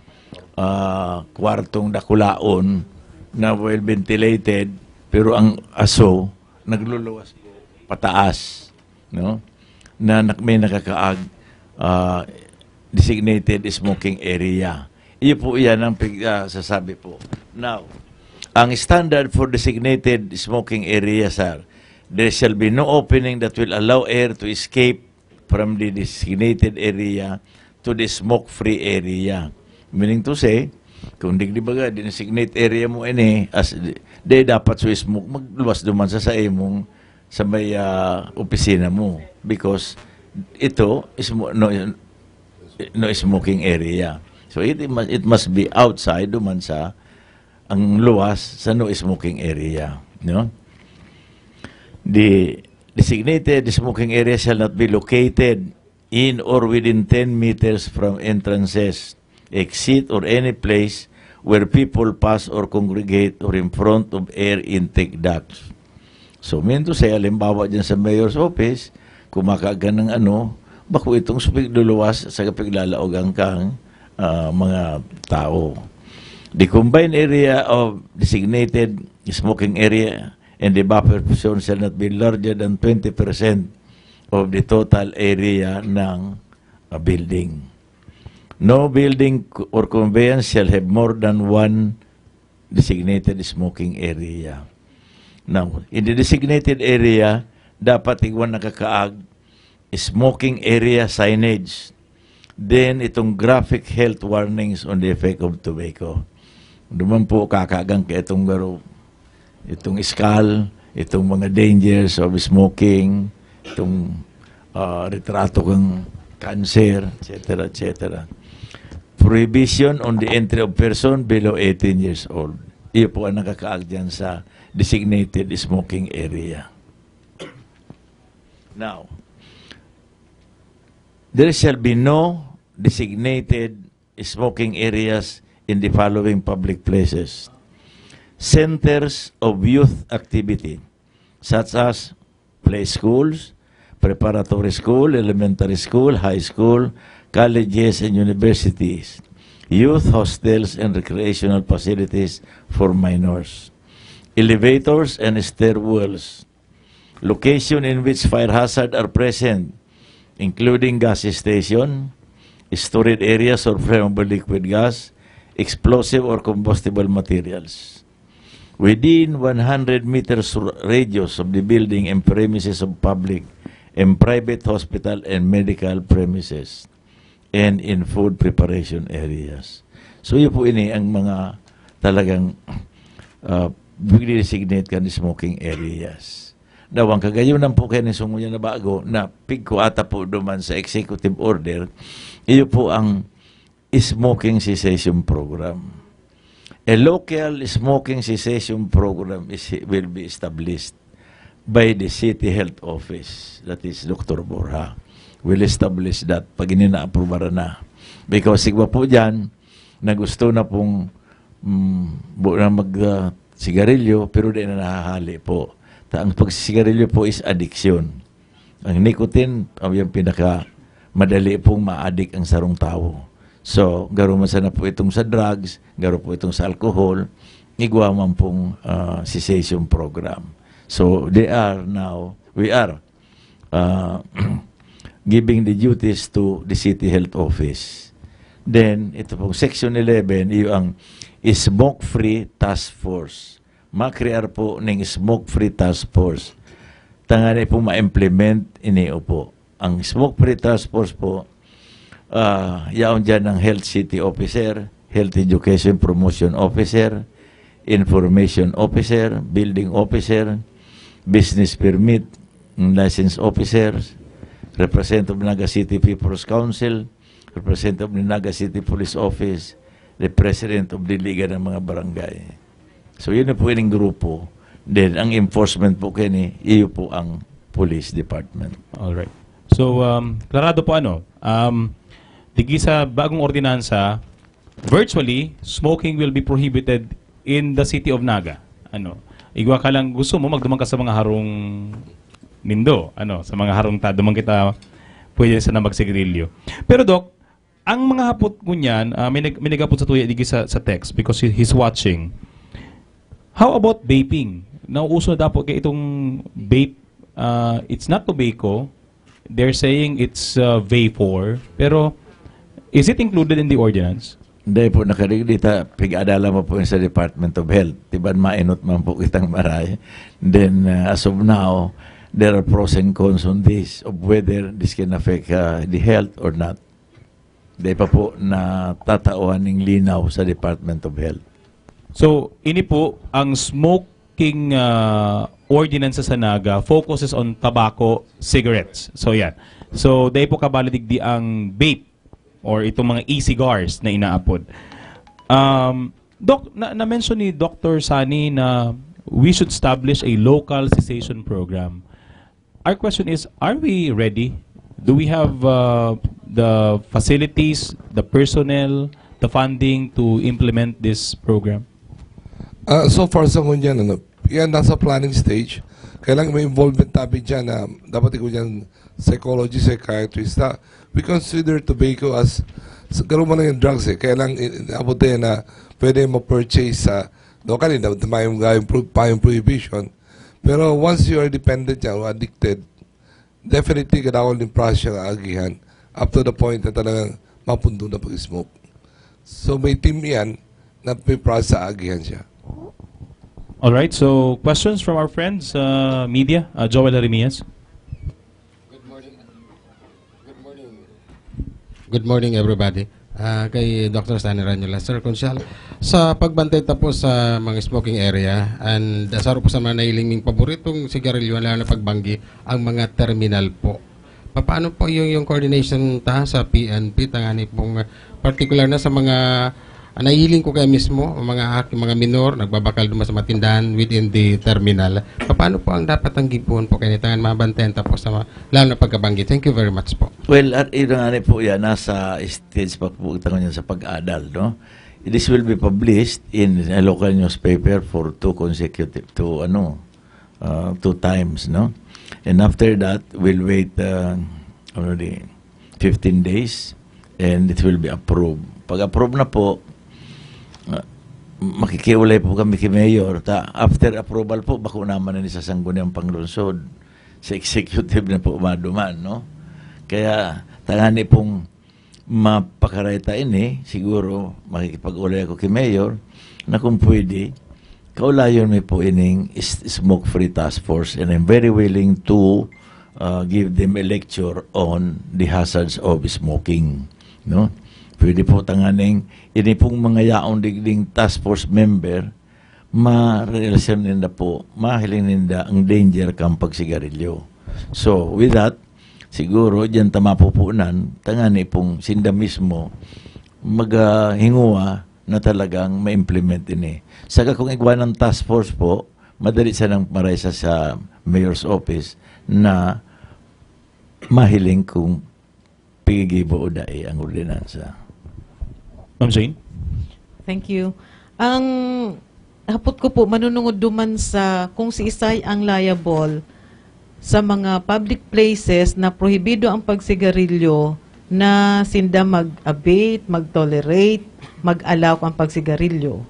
ah, kwartong dakulaon na well ventilated, pero ang aso nagluluwas pataas, no? Na nak-, may nakakaag, ah, designated smoking area. Iyo po yan ang pig-, ah, sasabi po. Now, ang standard for designated smoking area, sir, there shall be no opening that will allow air to escape from the designated area to the smoke-free area. Meaning to say, kung digdi baga, designated area mo ini, as, di, dapat so smoke, magluwas duman sa, sa imong, sa may, ah, opisina mo. Because ito is mo, no, no smoking area. So it, it must, it must be outside duman sa ang luwas sa no smoking area, no? The designated smoking area shall not be located in or within ten meters from entrances, exit, or any place where people pass or congregate or in front of air intake ducts. So, minto sa halimbawa dyan sa mayor's office, kumakaag ka ng ano, bako itong supig luluwas sa kapiglalaogan kang ah, mga tao. The combined area of designated smoking area and the buffer zone shall not be larger than twenty percent of the total area ng ah, building. No building co- or conveyance shall have more than one designated smoking area. Now, in the designated area, dapat igwa nakakaag smoking area signage. Then, itong graphic health warnings on the effect of tobacco. Duman po, kakagang ka itong garo, itong skull, itong mga dangers of smoking, itong ah, retrato kang cancer, et cetera, et cetera. Prohibition on the entry of person below eighteen years old. Iyo po ang nakakaag dyan sa designated smoking area. Now, there shall be no designated smoking areas in the following public places: centers of youth activity, such as play schools, preparatory school, elementary school, high school, colleges, and universities, youth hostels, and recreational facilities for minors, elevators and stairwells, location in which fire hazard are present, including gas station, storage areas of flammable liquid gas, explosive or combustible materials. Within one hundred meters r- radius of the building and premises of public and private hospital and medical premises, and in food preparation areas. So, yun po ini ang mga talagang uh, designate kan smoking areas. Daw ang kagayonan po kaya ni sungo niya na bago na pigko ata po duman sa executive order, iyo po ang smoking cessation program. A local smoking cessation program is, will be established by the City Health Office, that is Doctor Borja, will establish that pag ini naaprobaran na. Because sigwa po dyan, na gusto na pong mm, bu- na mag ah, sigarilyo, pero di na nahahali po. Ta ang pagsisigarilyo po is addiction. Ang nicotine, ang yung pinaka madali pong maadik ang sarong tawo. So, garo man sana po itong sa drugs, garo po itong sa alcohol, igwa man pong ah, cessation program. So, they are now, we are uh, giving the duties to the City Health Office. Then, ito pong Section eleven, iyo ang Smoke-Free Task Force. Makrear po ning Smoke-Free Task Force. Tangani po ma-implement ini po. Ang Smoke-Free Task Force po, ah, yaon dyan ng Health City Officer, Health Education Promotion Officer, Information Officer, Building Officer, Business Permit, License Officers, Representative of Naga City People's Council, Representative of the Naga City Police Office, the President of the Liga ng mga Barangay. So, yun na po yung grupo. Then, ang enforcement po kini, iyo po ang Police Department. Alright. So, um, klarado po ano, um, digi sa bagong ordinansa, virtually, smoking will be prohibited in the city of Naga. Ano, igwa ka lang gusto mo, magduman ka sa mga harong nindo, ano, sa mga harong ta, duman kita pwede sana magsigarilyo. Pero Doc, ang mga hapot ngunyan, ah, may, nag, may naghapot sa tuya digi sa, sa text because he, he's watching. How about vaping? Nauuso na dapat kay itong vape, ah, it's not tobacco. They're saying it's uh, vapor. Pero is it included in the ordinance? Hindi po, nakarigdi ta, pig-adala mo po yun sa Department of Health. Tiban mainot man po kitang maray. Then, uh, as of now, there are pros and cons on this of whether this can affect uh, the health or not. Di pa po natatauhan ng linaw sa Department of Health. So, ini po ang smoking uh, ordinance sa Naga focuses on tobacco, cigarettes. So, yan. So, dahil po kabalo digdi ang vape or itong mga e-cigars na inaapod. Um, Doc, na, na-mention ni Doctor Sani na we should establish a local cessation program. Our question is, are we ready? Do we have uh, the facilities, the personnel, the funding to implement this program? Ah, so far sa ngunyan, ano, yan nasa planning stage. Kailangan may involvement tabi dyan na dapat ikaw dyan psychology, psychiatrist. Na, we consider tobacco as, s- garo man lang yung drugs eh. Kaya lang, i- abot yan na pwede ma-purchase sa locally, na mayong gayong pro- payong prohibition. Pero once you are dependent yan or addicted, definitely kadakol din process siya agihan up to the point na talagang mapundo na pag-smoke. So may team yan na may process sa agihan siya. All right, so questions from our friends, uh, media, uh, Joel Jeremias. Good morning. Good morning, everybody. Ah, kay Doctor Stanley Ranyola. Sir Conchal, sa pagbantay ta po sa mga smoking area, and uh, saro po sa mga nahiling ming paboritong sigarilyo, lalo na pagbanggi, ang mga terminal po. Paano po yung, yung coordination ta sa P N P, tangani pong uh, particular na sa mga uh, nahiling ko kayo mismo, ang mga aki, mga minor, nagbabakal duman sa mga tindahan within the terminal. Paano po ang dapat ang gipuon po kayo tangan mabantayan ta po sa mga, lalo na pagkabanggi? Thank you very much po. Well, at ito nga ni po yan, nasa stage pa po ito ngayon sa pag-adal, no? This will be published in a local newspaper for two consecutive, two, ano, uh, two times, no? And after that, we'll wait uh, already fifteen days and it will be approved. Pag-approve na po, uh, makikiulay po kami kay Mayor. Ta, after approval po, bako naman na ni sa Sangguniang Panglungsod. Sa executive na po maduman, no? Kaya, tangani pong mapakarayta ini, siguro makikipag-ulay ako kay Mayor na kung pwede, kaulayon mi po ining is- smoke-free task force, and I'm very willing to uh, give them a lecture on the hazards of smoking, no? Pwede po tanganing ini pong mga yaon digding task force member, ma-realize ninda po, mahiling ninda ang danger kan pagsigarilyo. So, with that, siguro diyan ta mapupunan, tangani pong sinda mismo maghinguwa na talagang ma-implement ini. Saka kung igwa ng task force po, madali sanang maray sa, sa mayor's office na mahiling kung pigigibo o dai ang ordinansa. Ma'am Jane? Thank you. Ang hapot ko po, manunungod duman sa kung si Isay ang liable sa mga public places na prohibido ang pagsigarilyo na sinda mag-abate, mag-tolerate, mag-allow ang pagsigarilyo.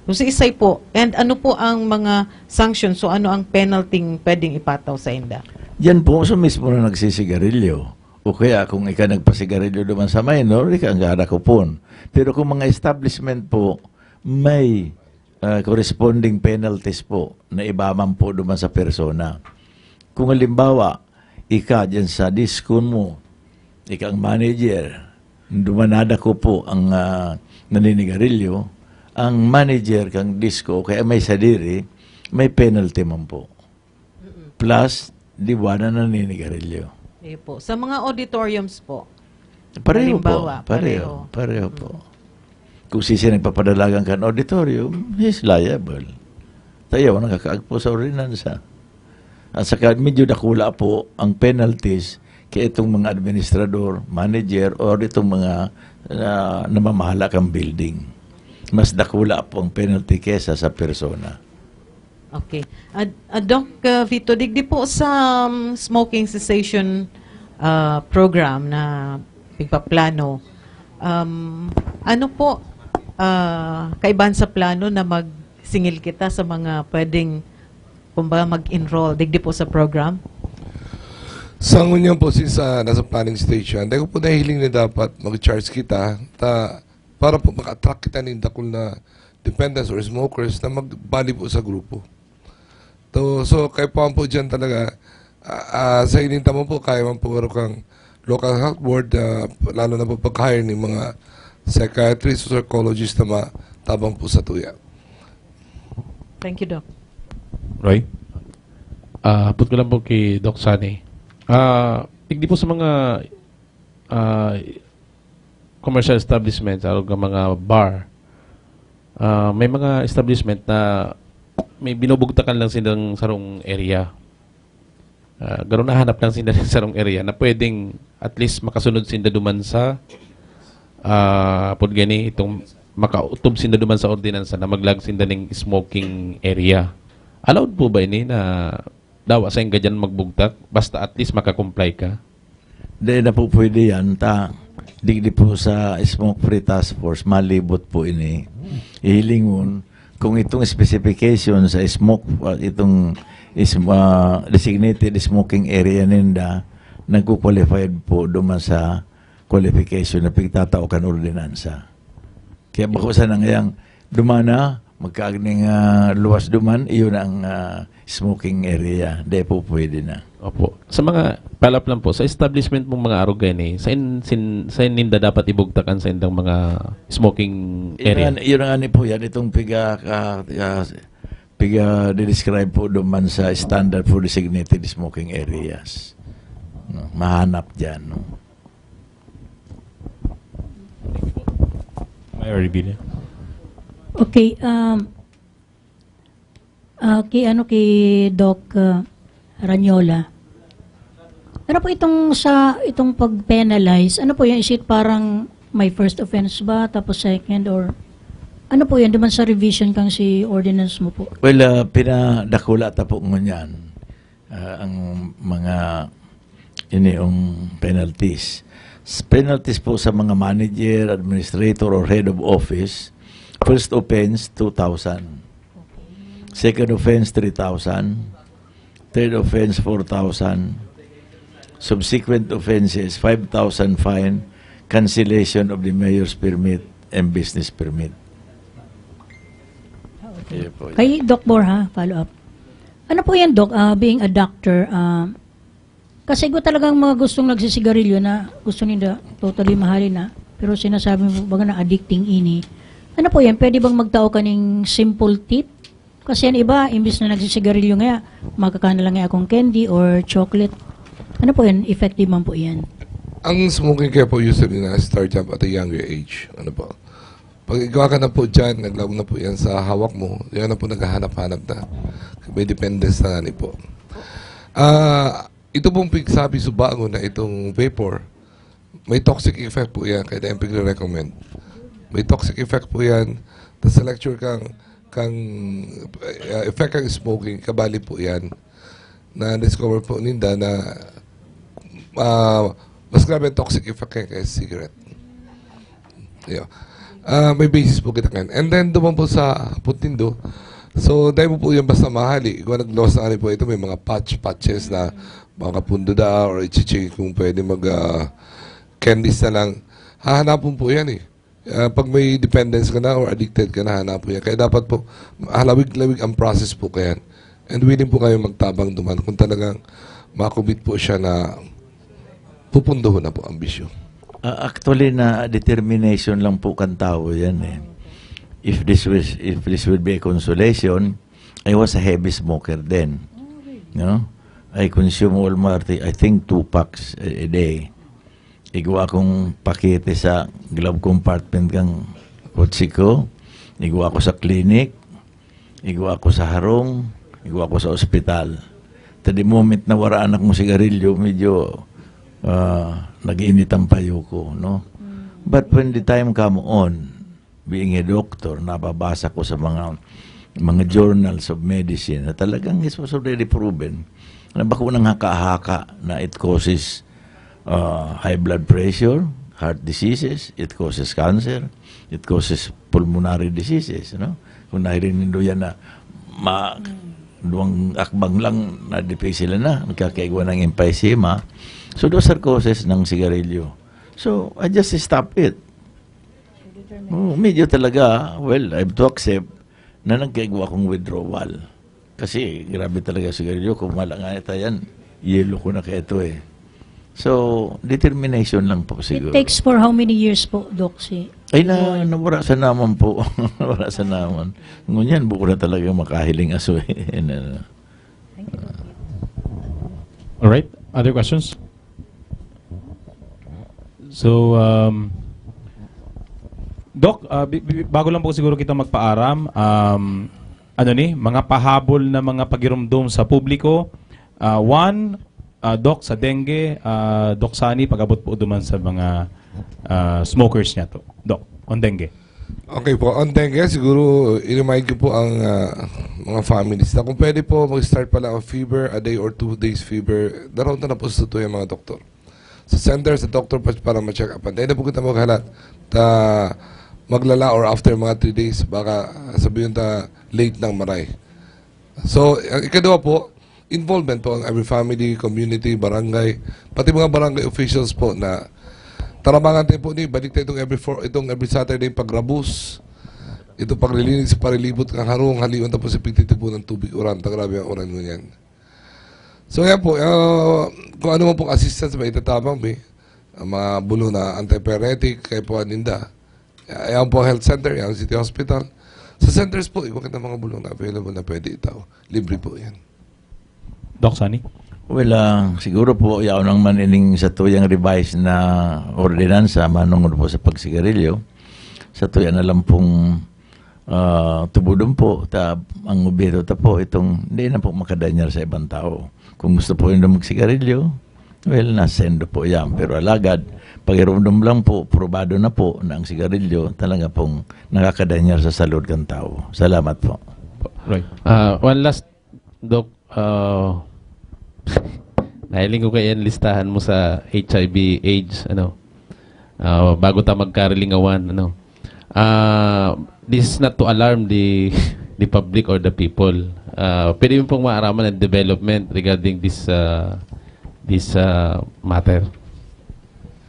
Kung si Isay po, and ano po ang mga sanctions? So ano ang penalty pwedeng ipataw sa inda? Diyan po sa mismo na nagsisigarilyo. O kaya kung ika nagpasigarilyo duman sa minor, ika ang gada kupon. Pero kung mga establishment po, may uh, corresponding penalties po na iba man po duman sa persona. Kung halimbawa, ika dyan sa disco mo, ika ang manager, dumanada ko po ang uh, naninigarilyo, ang manager kang disco, kaya may sadiri, may penalty man po. Plus, di ba na naninigarilyo? Ayun po. Sa mga auditoriums po, Pareho Halimbawa, po. Pareho. pareho. Pareho po. Kung sisi nagpapadalagan kan auditorium, he's liable. Tayo, nakakaagpo sa ordinansa. At saka medyo dakula po ang penalties kay itong mga administrador, manager, or itong mga uh, namamahala kang building. Mas dakula po ang penalty kesa sa persona. Okay. Ad, ad Doc uh, Vito, digdi po sa um, smoking cessation uh, program na pigpaplano, um, ano po uh, kaibahan sa plano na magsingil kita sa mga pwedeng, kumbaga, mag-enroll digdi po sa program? Sa ngunyan po, since uh, nasa planning stage yan, dahil ko po nahiling na dapat mag-charge kita ta, para po maka-attract kita ng dakul na dependents or smokers na magbali po sa grupo. So, so kaya po po dyan talaga, uh, uh, sa ining tamo po, kaya man po meron kang local health board, uh, lalo na po pag-hire ng mga psychiatrist o psychologist na matabang po sa tuya. Thank you, Doc. Roy? Ah, hapot ko lang po kay Doc Sunny. Ah, digdi po sa mga ah, commercial establishment, sa mga bar, Ah, may mga establishment na may binubugtakan lang silang sarong area. Ah, garo nahanap lang sinda nin sarong area na pwedeng at least makasunod sinda duman sa, ah, apod gani, itong makautob sinda duman sa ordinansa na maglag sinda ning smoking area. Allowed po ba ini na dawa sainda diyan magbugtak basta at least maka-comply ka? Di na po pwede yan. Ta, digdi po sa Smoke Free Task Force, malibot po ini. Ihilingon, kung itong specification sa smoke, ah, itong is-, ah, designated smoking area ninda, nagko-qualified po duman sa qualification na pigtatao kan ordinansa. Kaya bako sana ngayang dumana, magkaagning, ah, luwas duman, iyon ang, ah, smoking area. Di po pwede na. Opo. Sa mga, follow-up lang po, sa establishment mong mga arog gani, sain, sin, sain ninda dapat ibugtakan sa indang mga smoking Yun area? Nga, yun nga ni po yan, itong piga, ah, ah, piga-describe po duman sa standard for designated smoking areas. No, mahanap dyan, no? Mayor Revilla. Okay, um, ah, kay ano, kay Doc, ah, Ranyola. Ano po itong sa, itong pag-penalize? Ano po yan? Is it parang may first offense ba? Tapos second or ano po yan? Duman sa revision kang si ordinance mo po? Well, ah, pinadakula ta po ngunyan, ah, ang mga ini yung penalties. S-, penalties po sa mga manager, administrator, or head of office, first offense, two thousand. Second offense, three thousand. Third offense, four thousand. Subsequent offenses, five thousand fine, cancellation of the mayor's permit and business permit. Ayun po. Kay Doc Borja, follow up. Ano po yan, Doc? Ah, being a doctor, ah, kasi ko talagang mga gustong nagsisigarilyo na gusto nila totally mahalin na, pero sinasabi mo baga na addicting ini. Ano po yan? Pwede bang magtao kaning simple tip? Kasi ang iba, imbis na nagsisigarilyo nga, magkakana lang nga akong candy or chocolate. Ano po yan? Effective man po yan? Ang smoking kaya po usually na start up at a younger age. Ano po? Pag ikaw ka na po dyan, naglaog na po yan sa hawak mo, yan na po naghahanap-hanap na. May dependence na nga ni po. Ah, ito pong pigsabi subago na itong vapor, may toxic effect po yan, kaya yung pigre-recommend. May toxic effect po yan. Tapos sa lecture kang, kang ah, effect kang smoking, kabali po yan. Na-discover po ninda na ah, mas grabe ang toxic effect kaya kaya cigarette. Yo. Ah, may basis po kita kan. And then, duman po sa Puntindo. So, dahil mo po yan basta mahali. Kung nag-loss na po ito, may mga patch, patches na mga pundo da or ichichi kung pwede mag ah, candies na lang. Hahanapon po yan eh. Ah, pag may dependence ka na or addicted ka na, hanapon yan. Kaya dapat po, halawig-lawig ang process po kayan. And willing po kayo magtabang duman kung talagang makumit po siya na pupundohon na po ang bisyo. Ah, actually, na determination lang po kan tao yan eh. If this was, if this would be a consolation, I was a heavy smoker then. No? I consume almost, I think, two packs a, a day. Igwa akong pakete sa glove compartment kang kotse ko. Igwa ako sa clinic. Igwa ako sa harong. Igwa ako sa ospital. To the moment na waraan akong sigarilyo, medyo ah, nag-iinit ang payo ko, no? But when the time come on, being a doctor, nababasa ko sa mga, mga journals of medicine na talagang it was already proven na bako nang haka-haka na it causes ah, high blood pressure, heart diseases, it causes cancer, it causes pulmonary diseases, no? Kung nahiling nindo yan na ma-, duwang akbang lang, na-defeat sila na, nagkakaigwa ng emphysema. So, those are causes ng sigarilyo. So, I just stop it. Oh, medyo talaga, well, I have to accept na nagkaigwa akong withdrawal. Kasi grabe talaga sigarilyo. Kung wala nga ito yan, yelo ko na kaya ito eh. So, determination lang po siguro. It takes for how many years po, Doc, si Ay, na, nawara sa naman po. Nawara sa naman. Ngunyan, buko na talaga makahiling aso eh. Na, All right. Other questions? So, um, Doc, ah, bi- bi- bago lang po siguro kita magpaaram, um, ano ni, mga pahabol na mga pagirumdom sa publiko. Ah, one, ah, Doc, sa dengue, ah, Doc Sani, pag-abot po duman sa mga ah, smokers niya to. Doc, on dengue. Okay po. On dengue, siguro, i-remind ko po ang ah, mga families na kung pwede po, mag-start pa lang ang fever, a day or two days fever, daraw na po sa tuya mga doktor. Sa center, sa doktor pa para ma-check up. Dahil na po kita maghalat, ta maglala or after mga three days, baka sabihin ta late nang maray. So, ang ikadua po, involvement po ang every family, community, barangay, pati mga barangay officials po na tarabangan tayo po ni, balik tayo itong every, four, itong every Saturday pagrabus, itong paglilinis sa parilibot ng harong, haliwan tapos sa pagtitibo ng tubig uran. Ta grabe ang uran mo yan. So yan po, ah, kung ano man pong assistance may itatabang, be, ang mga bulo na antipyretic, kaya po ninda. Ayan po ang health center, yan ang city hospital. Sa centers po, iba kita mga bulong na available na pwede itaw. Libre po yan. Doc Sani? Well, ah, siguro po, yaon lang man ining sa tuyang revised na ordinansa, manungod po sa pagsigarilyo. Sa tuya na lang pong ah, tubudon po, ta, ang gobyerno ta po, itong, hindi na po makadanyar sa ibang tao. Kung gusto po nila magsigarilyo, well, nasendo po yan. Pero alagad, pagirumdom lang po, probado na po na ang sigarilyo talaga pong nakakadanyar sa salud ng tao. Salamat po. Right. Ah, one last, Doc. Ah, nahiling ko kaya ang listahan mo sa H I V AIDS, ano. Ah, bago ta magkarilingawan, ano. Ah, this is not to alarm the the public or the people. Ah, pwede mo pong maaraman ang development regarding this ah, this ah, matter.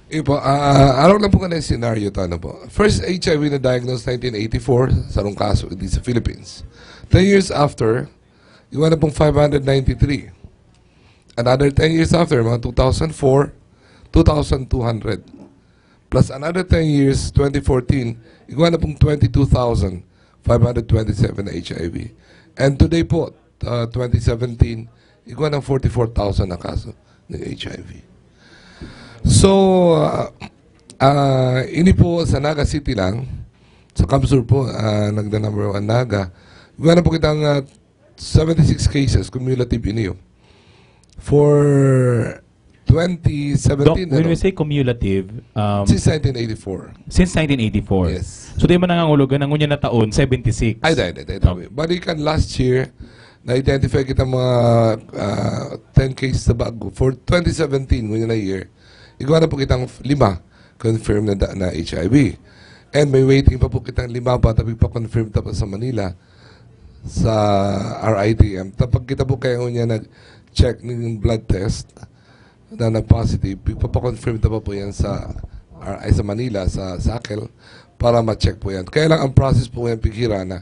Ipo, ah, araw lang po ka na yung scenario to, ano po. First H I V na diagnosed nineteen eighty-four, sarong kaso, hindi sa Philippines. Ten years after, iwan na pong five hundred ninety-three. Another ten years after, mga two thousand four, two thousand two hundred. Plus another ten years, twenty fourteen, iwan na pong twenty-two thousand five hundred twenty-seven na H I V. And today po, uh, twenty seventeen, igwa ng forty-four thousand na kaso ng H I V. So, uh, uh, ini po sa Naga City lang, sa Kamsur po, uh, nagda number one Naga. Igwa na po kitang uh, seventy-six cases cumulative ini. For twenty seventeen, Doc, when ano? We say cumulative, um, Since nineteen eighty-four. Since nineteen eighty-four. Yes. So, di man nangangulugan, ang unya na taon, seventy-six. Ay, dahil, dahil, dahil. Balikan last year, na-identify kita mga ah, ten cases sa bago. For twenty seventeen, ngunyan na year, igwa na po kitang lima confirmed na, da- na H I V. And may waiting pa po kitang lima pa, tabi pa confirmed tapos sa Manila, sa R I T M. Tapag kita po kaya ngunyan nag-check ng blood test, na nag-positive, ipapakonfirm na pa po yan sa, ay, sa Manila, sa SACL, para ma-check po yan. Kaya lang ang process po yan, pighira na.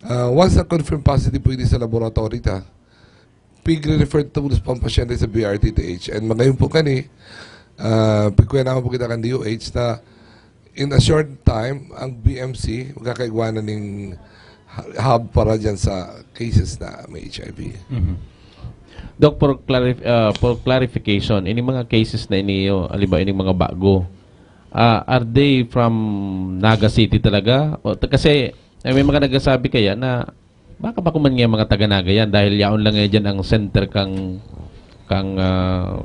Ah, once na confirm positive po ini sa laboratory ta, pigre-refer to po ang pasyente sa B R T T H. And magayon po kani, uh, pigkuya naman po kita kan D O H na in a short time, ang B M C, magkakaigwanan ning hub para dyan sa cases na may H I V. Mhm. Doc, for, clarif- ah, for clarification, ini mga cases na iniyo, halimbawa, ini mga bago, ah, are they from Naga City talaga? O, t- kasi eh, may mga nagsasabi kaya na baka ba kuman nga mga taga Naga yan dahil yaon lang nga dyan ang center kang kang ah,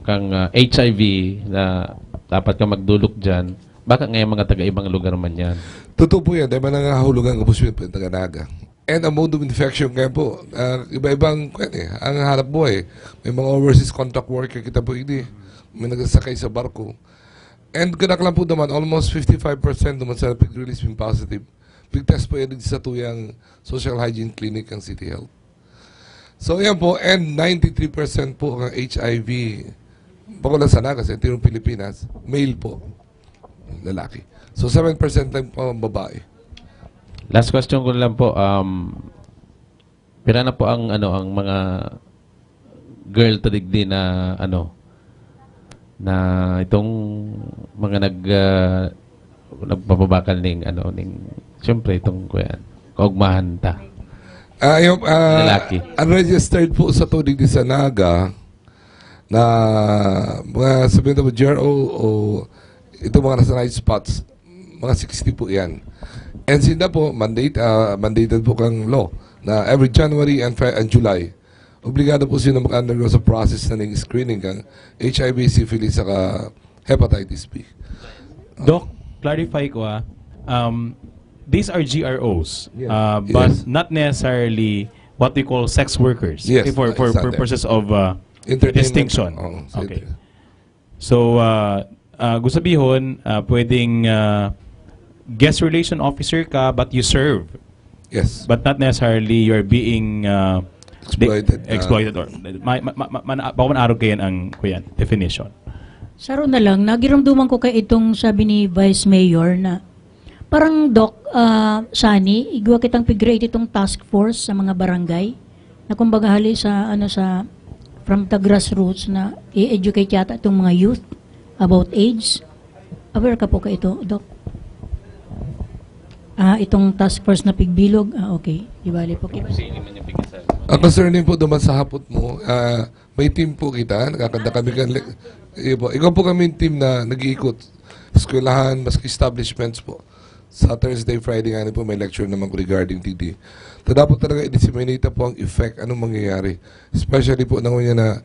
kang ah, H I V na dapat ka magdulok dyan. Baka nga yung mga taga ibang lugar man yan. Totoo po yan, dahil manangahulugan ko po siya po yung taga Naga. And ang mode of infection kaya po, ah, iba-ibang kwan eh, ang hanap buhay. May mga overseas contract worker kita po hindi. May nagsasakay sa barko. And kanak lang po naman, almost fifty-five percent naman sa pig-release yung positive. Pig-test po yan sa tuyang social hygiene clinic ang City Health. So yan po, and ninety-three percent po ang H I V. Bako lang sana kasi ito yung Pilipinas, male po. Lalaki. So seven percent lang po ang babae. Last question ko lang po, um, pira na po ang ano ang mga girl to digdi na ano na itong mga nag ah, nagpapabakal ning ano ning siyempre itong kuyan kaugmahan ta. Ah, yung, ah, Lalaki. Ang registered po sa tudig ni sa Naga na mga sabihin mo G R O o itong mga nasa night spots, mga sixty po yan. And sinda po, mandate, ah, mandated po kang law na every January and, Fe- and July, obligado po sila mag-undergo sa process na ning screening kang H I V, syphilis, saka hepatitis B. Doc, clarify ko ah. Um, these are G R Os, Yes. uh, but Yes. not necessarily what we call sex workers. Yes, Okay, for for exactly. purposes of uh, Entertainment. distinction. Oo, Okay. sige. So, uh, uh, gusto sabihin, uh, pwedeng uh, guest relation officer ka but you serve, Yes. but not necessarily you're being uh, Exploited, di- uh, exploited or ma, ma, ma, ma, baka manarog kayan ang kuyan definition. Saro na lang, nagirumduman ko kay itong sabi ni Vice Mayor na parang, Doc, ah, Sunny, igwa kitang pig-create itong task force sa mga barangay na kumbaga hali sa, ano, sa from the grassroots na i-educate yata itong mga youth about AIDS. Aware ka po ka ito, Doc? Ah, itong task force na pigbilog? Ah, okay. Di bali po. Ang concerning po duman sa hapot mo, ah, may team po kita, nakakanta kami kan le- iyo po. Ikaw po kami yung team na nag-iikot. Eskwelahan, maski establishments po. Sa Thursday, Friday nga po may lecture naman regarding T D. So dapat talaga i-disseminate po ang effect, anong mangyayari. Especially po na ngayon na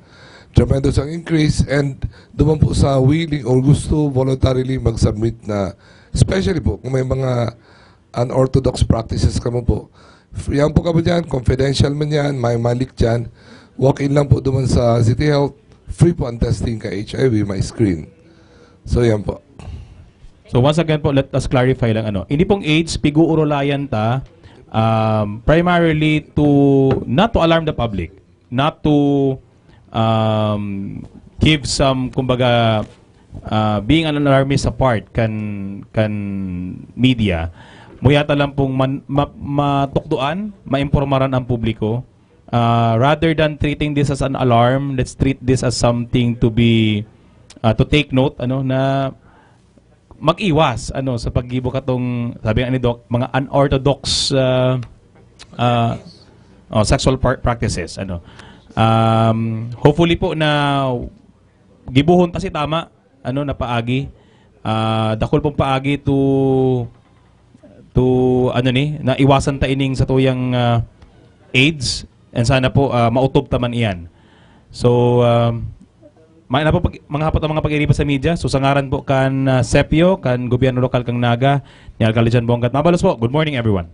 tremendous ang increase and duman po sa willing or gusto voluntarily mag-submit na, especially po kung may mga unorthodox practices kamo po. Yan po kamo dyan, confidential man yan, may malik dyan, walk-in lang po duman sa City Health, free po ang testing ka H I V, may screen. So yan po. So once again po, let us clarify lang ano. Hindi pong AIDS, piguurulayan ta um, primarily to not to alarm the public, not to um, give some, kumbaga, uh, being an alarmist apart kan kan media. Muyata lang pong man, ma, matukdoan, maimpormaran ang publiko. Uh, rather than treating this as an alarm, let's treat this as something to be uh, to take note, ano, na mag-iwas, ano, sa paggibo katong, sabi nga ni Doc, mga unorthodox uh, uh, oh, sexual par- practices, ano. Um, hopefully po na gibuhon ta si tama, ano, na paagi. Ah, dakul pong paagi to to ano ni, naiwasan ta ining sa tuyang ah, AIDS, and sana po ah, mautob ta man iyan. So um, mga, mga hapot ang mga pag-iriba sa media. So sa ngaran po kan ah, Sepio, kan gobyerno lokal kang Naga, ni Alcalde John Bongat Mabalos po. Good morning, everyone.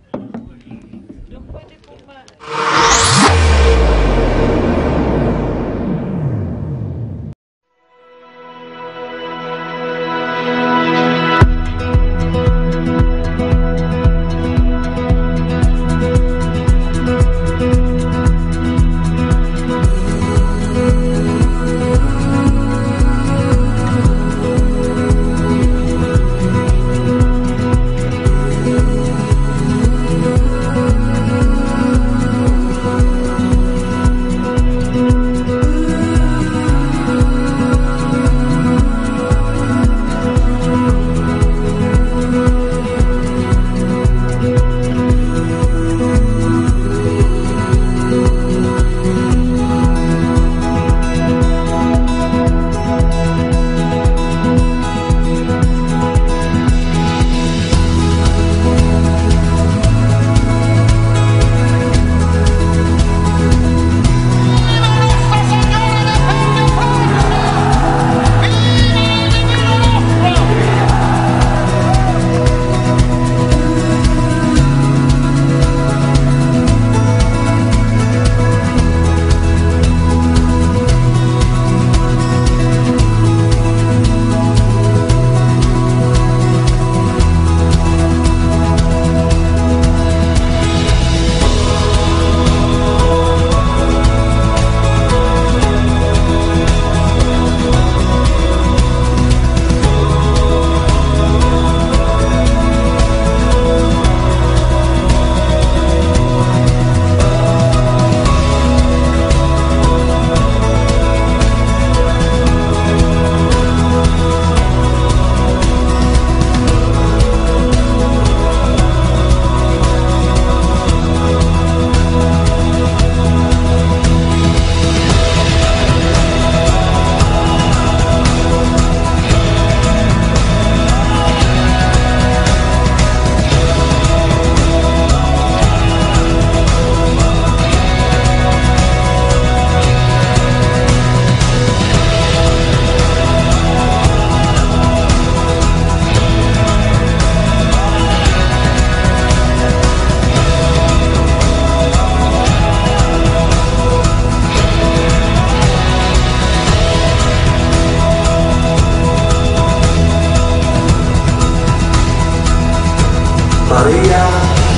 Maria,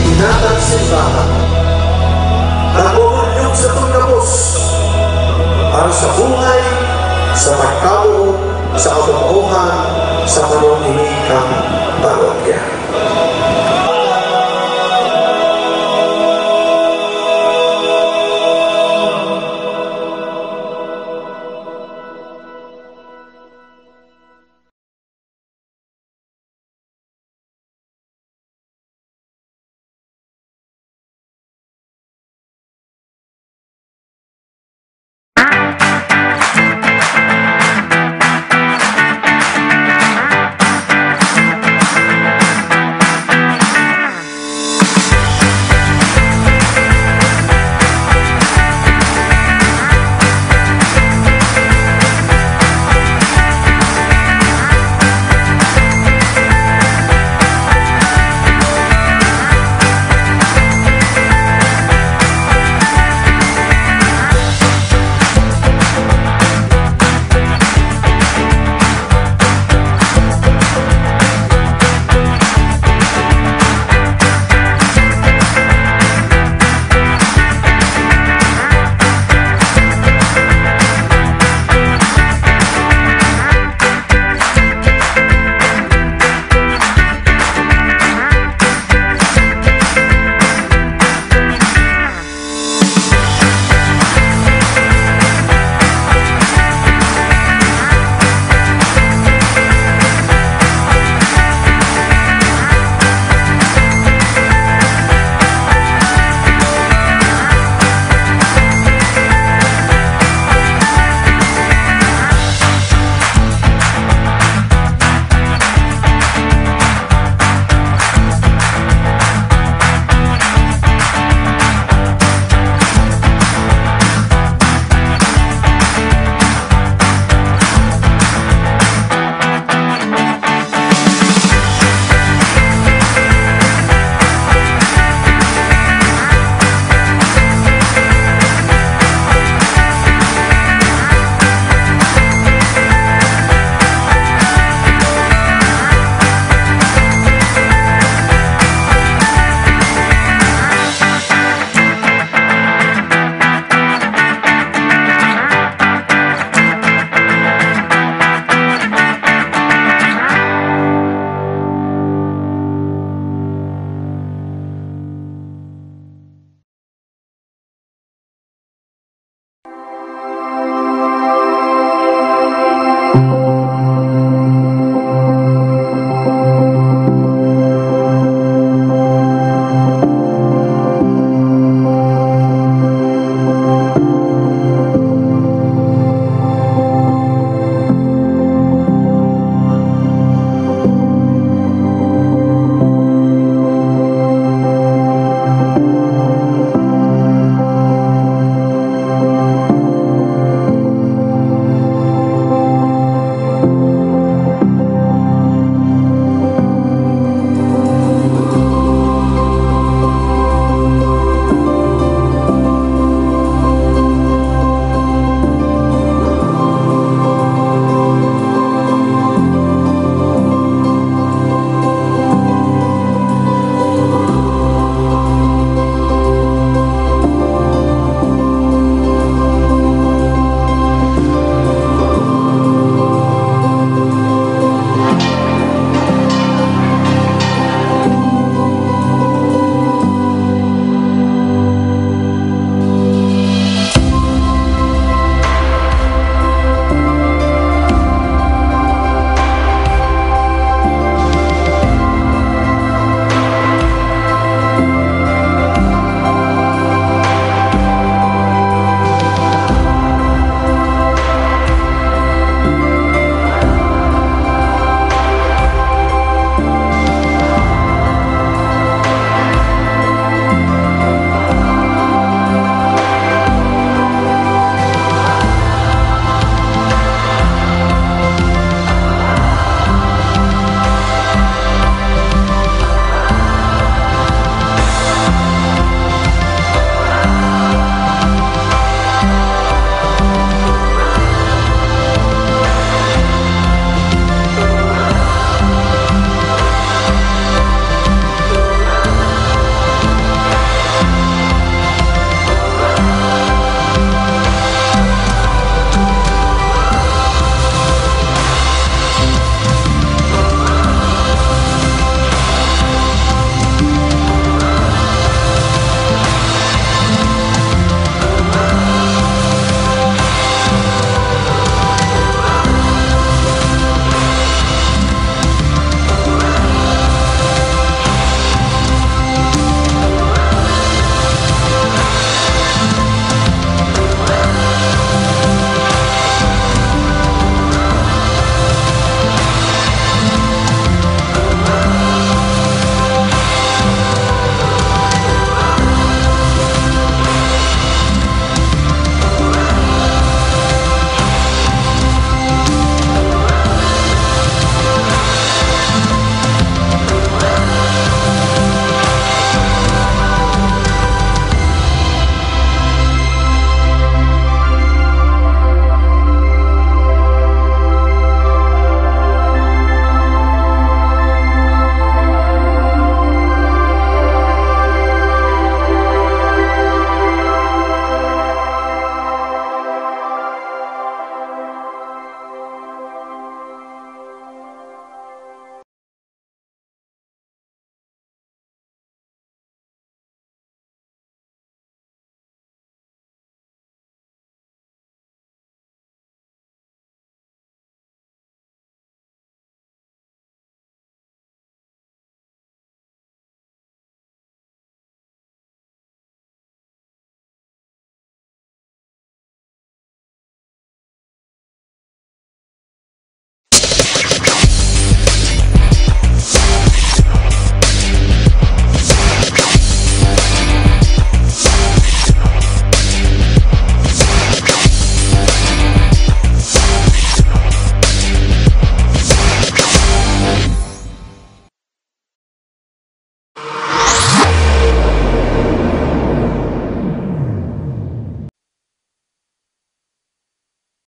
Ina kan Simbahan, nagbubunyog sa gabos para sa buhay, sa pagkabuot, sa katotoohan, sa panong ini kan parokya.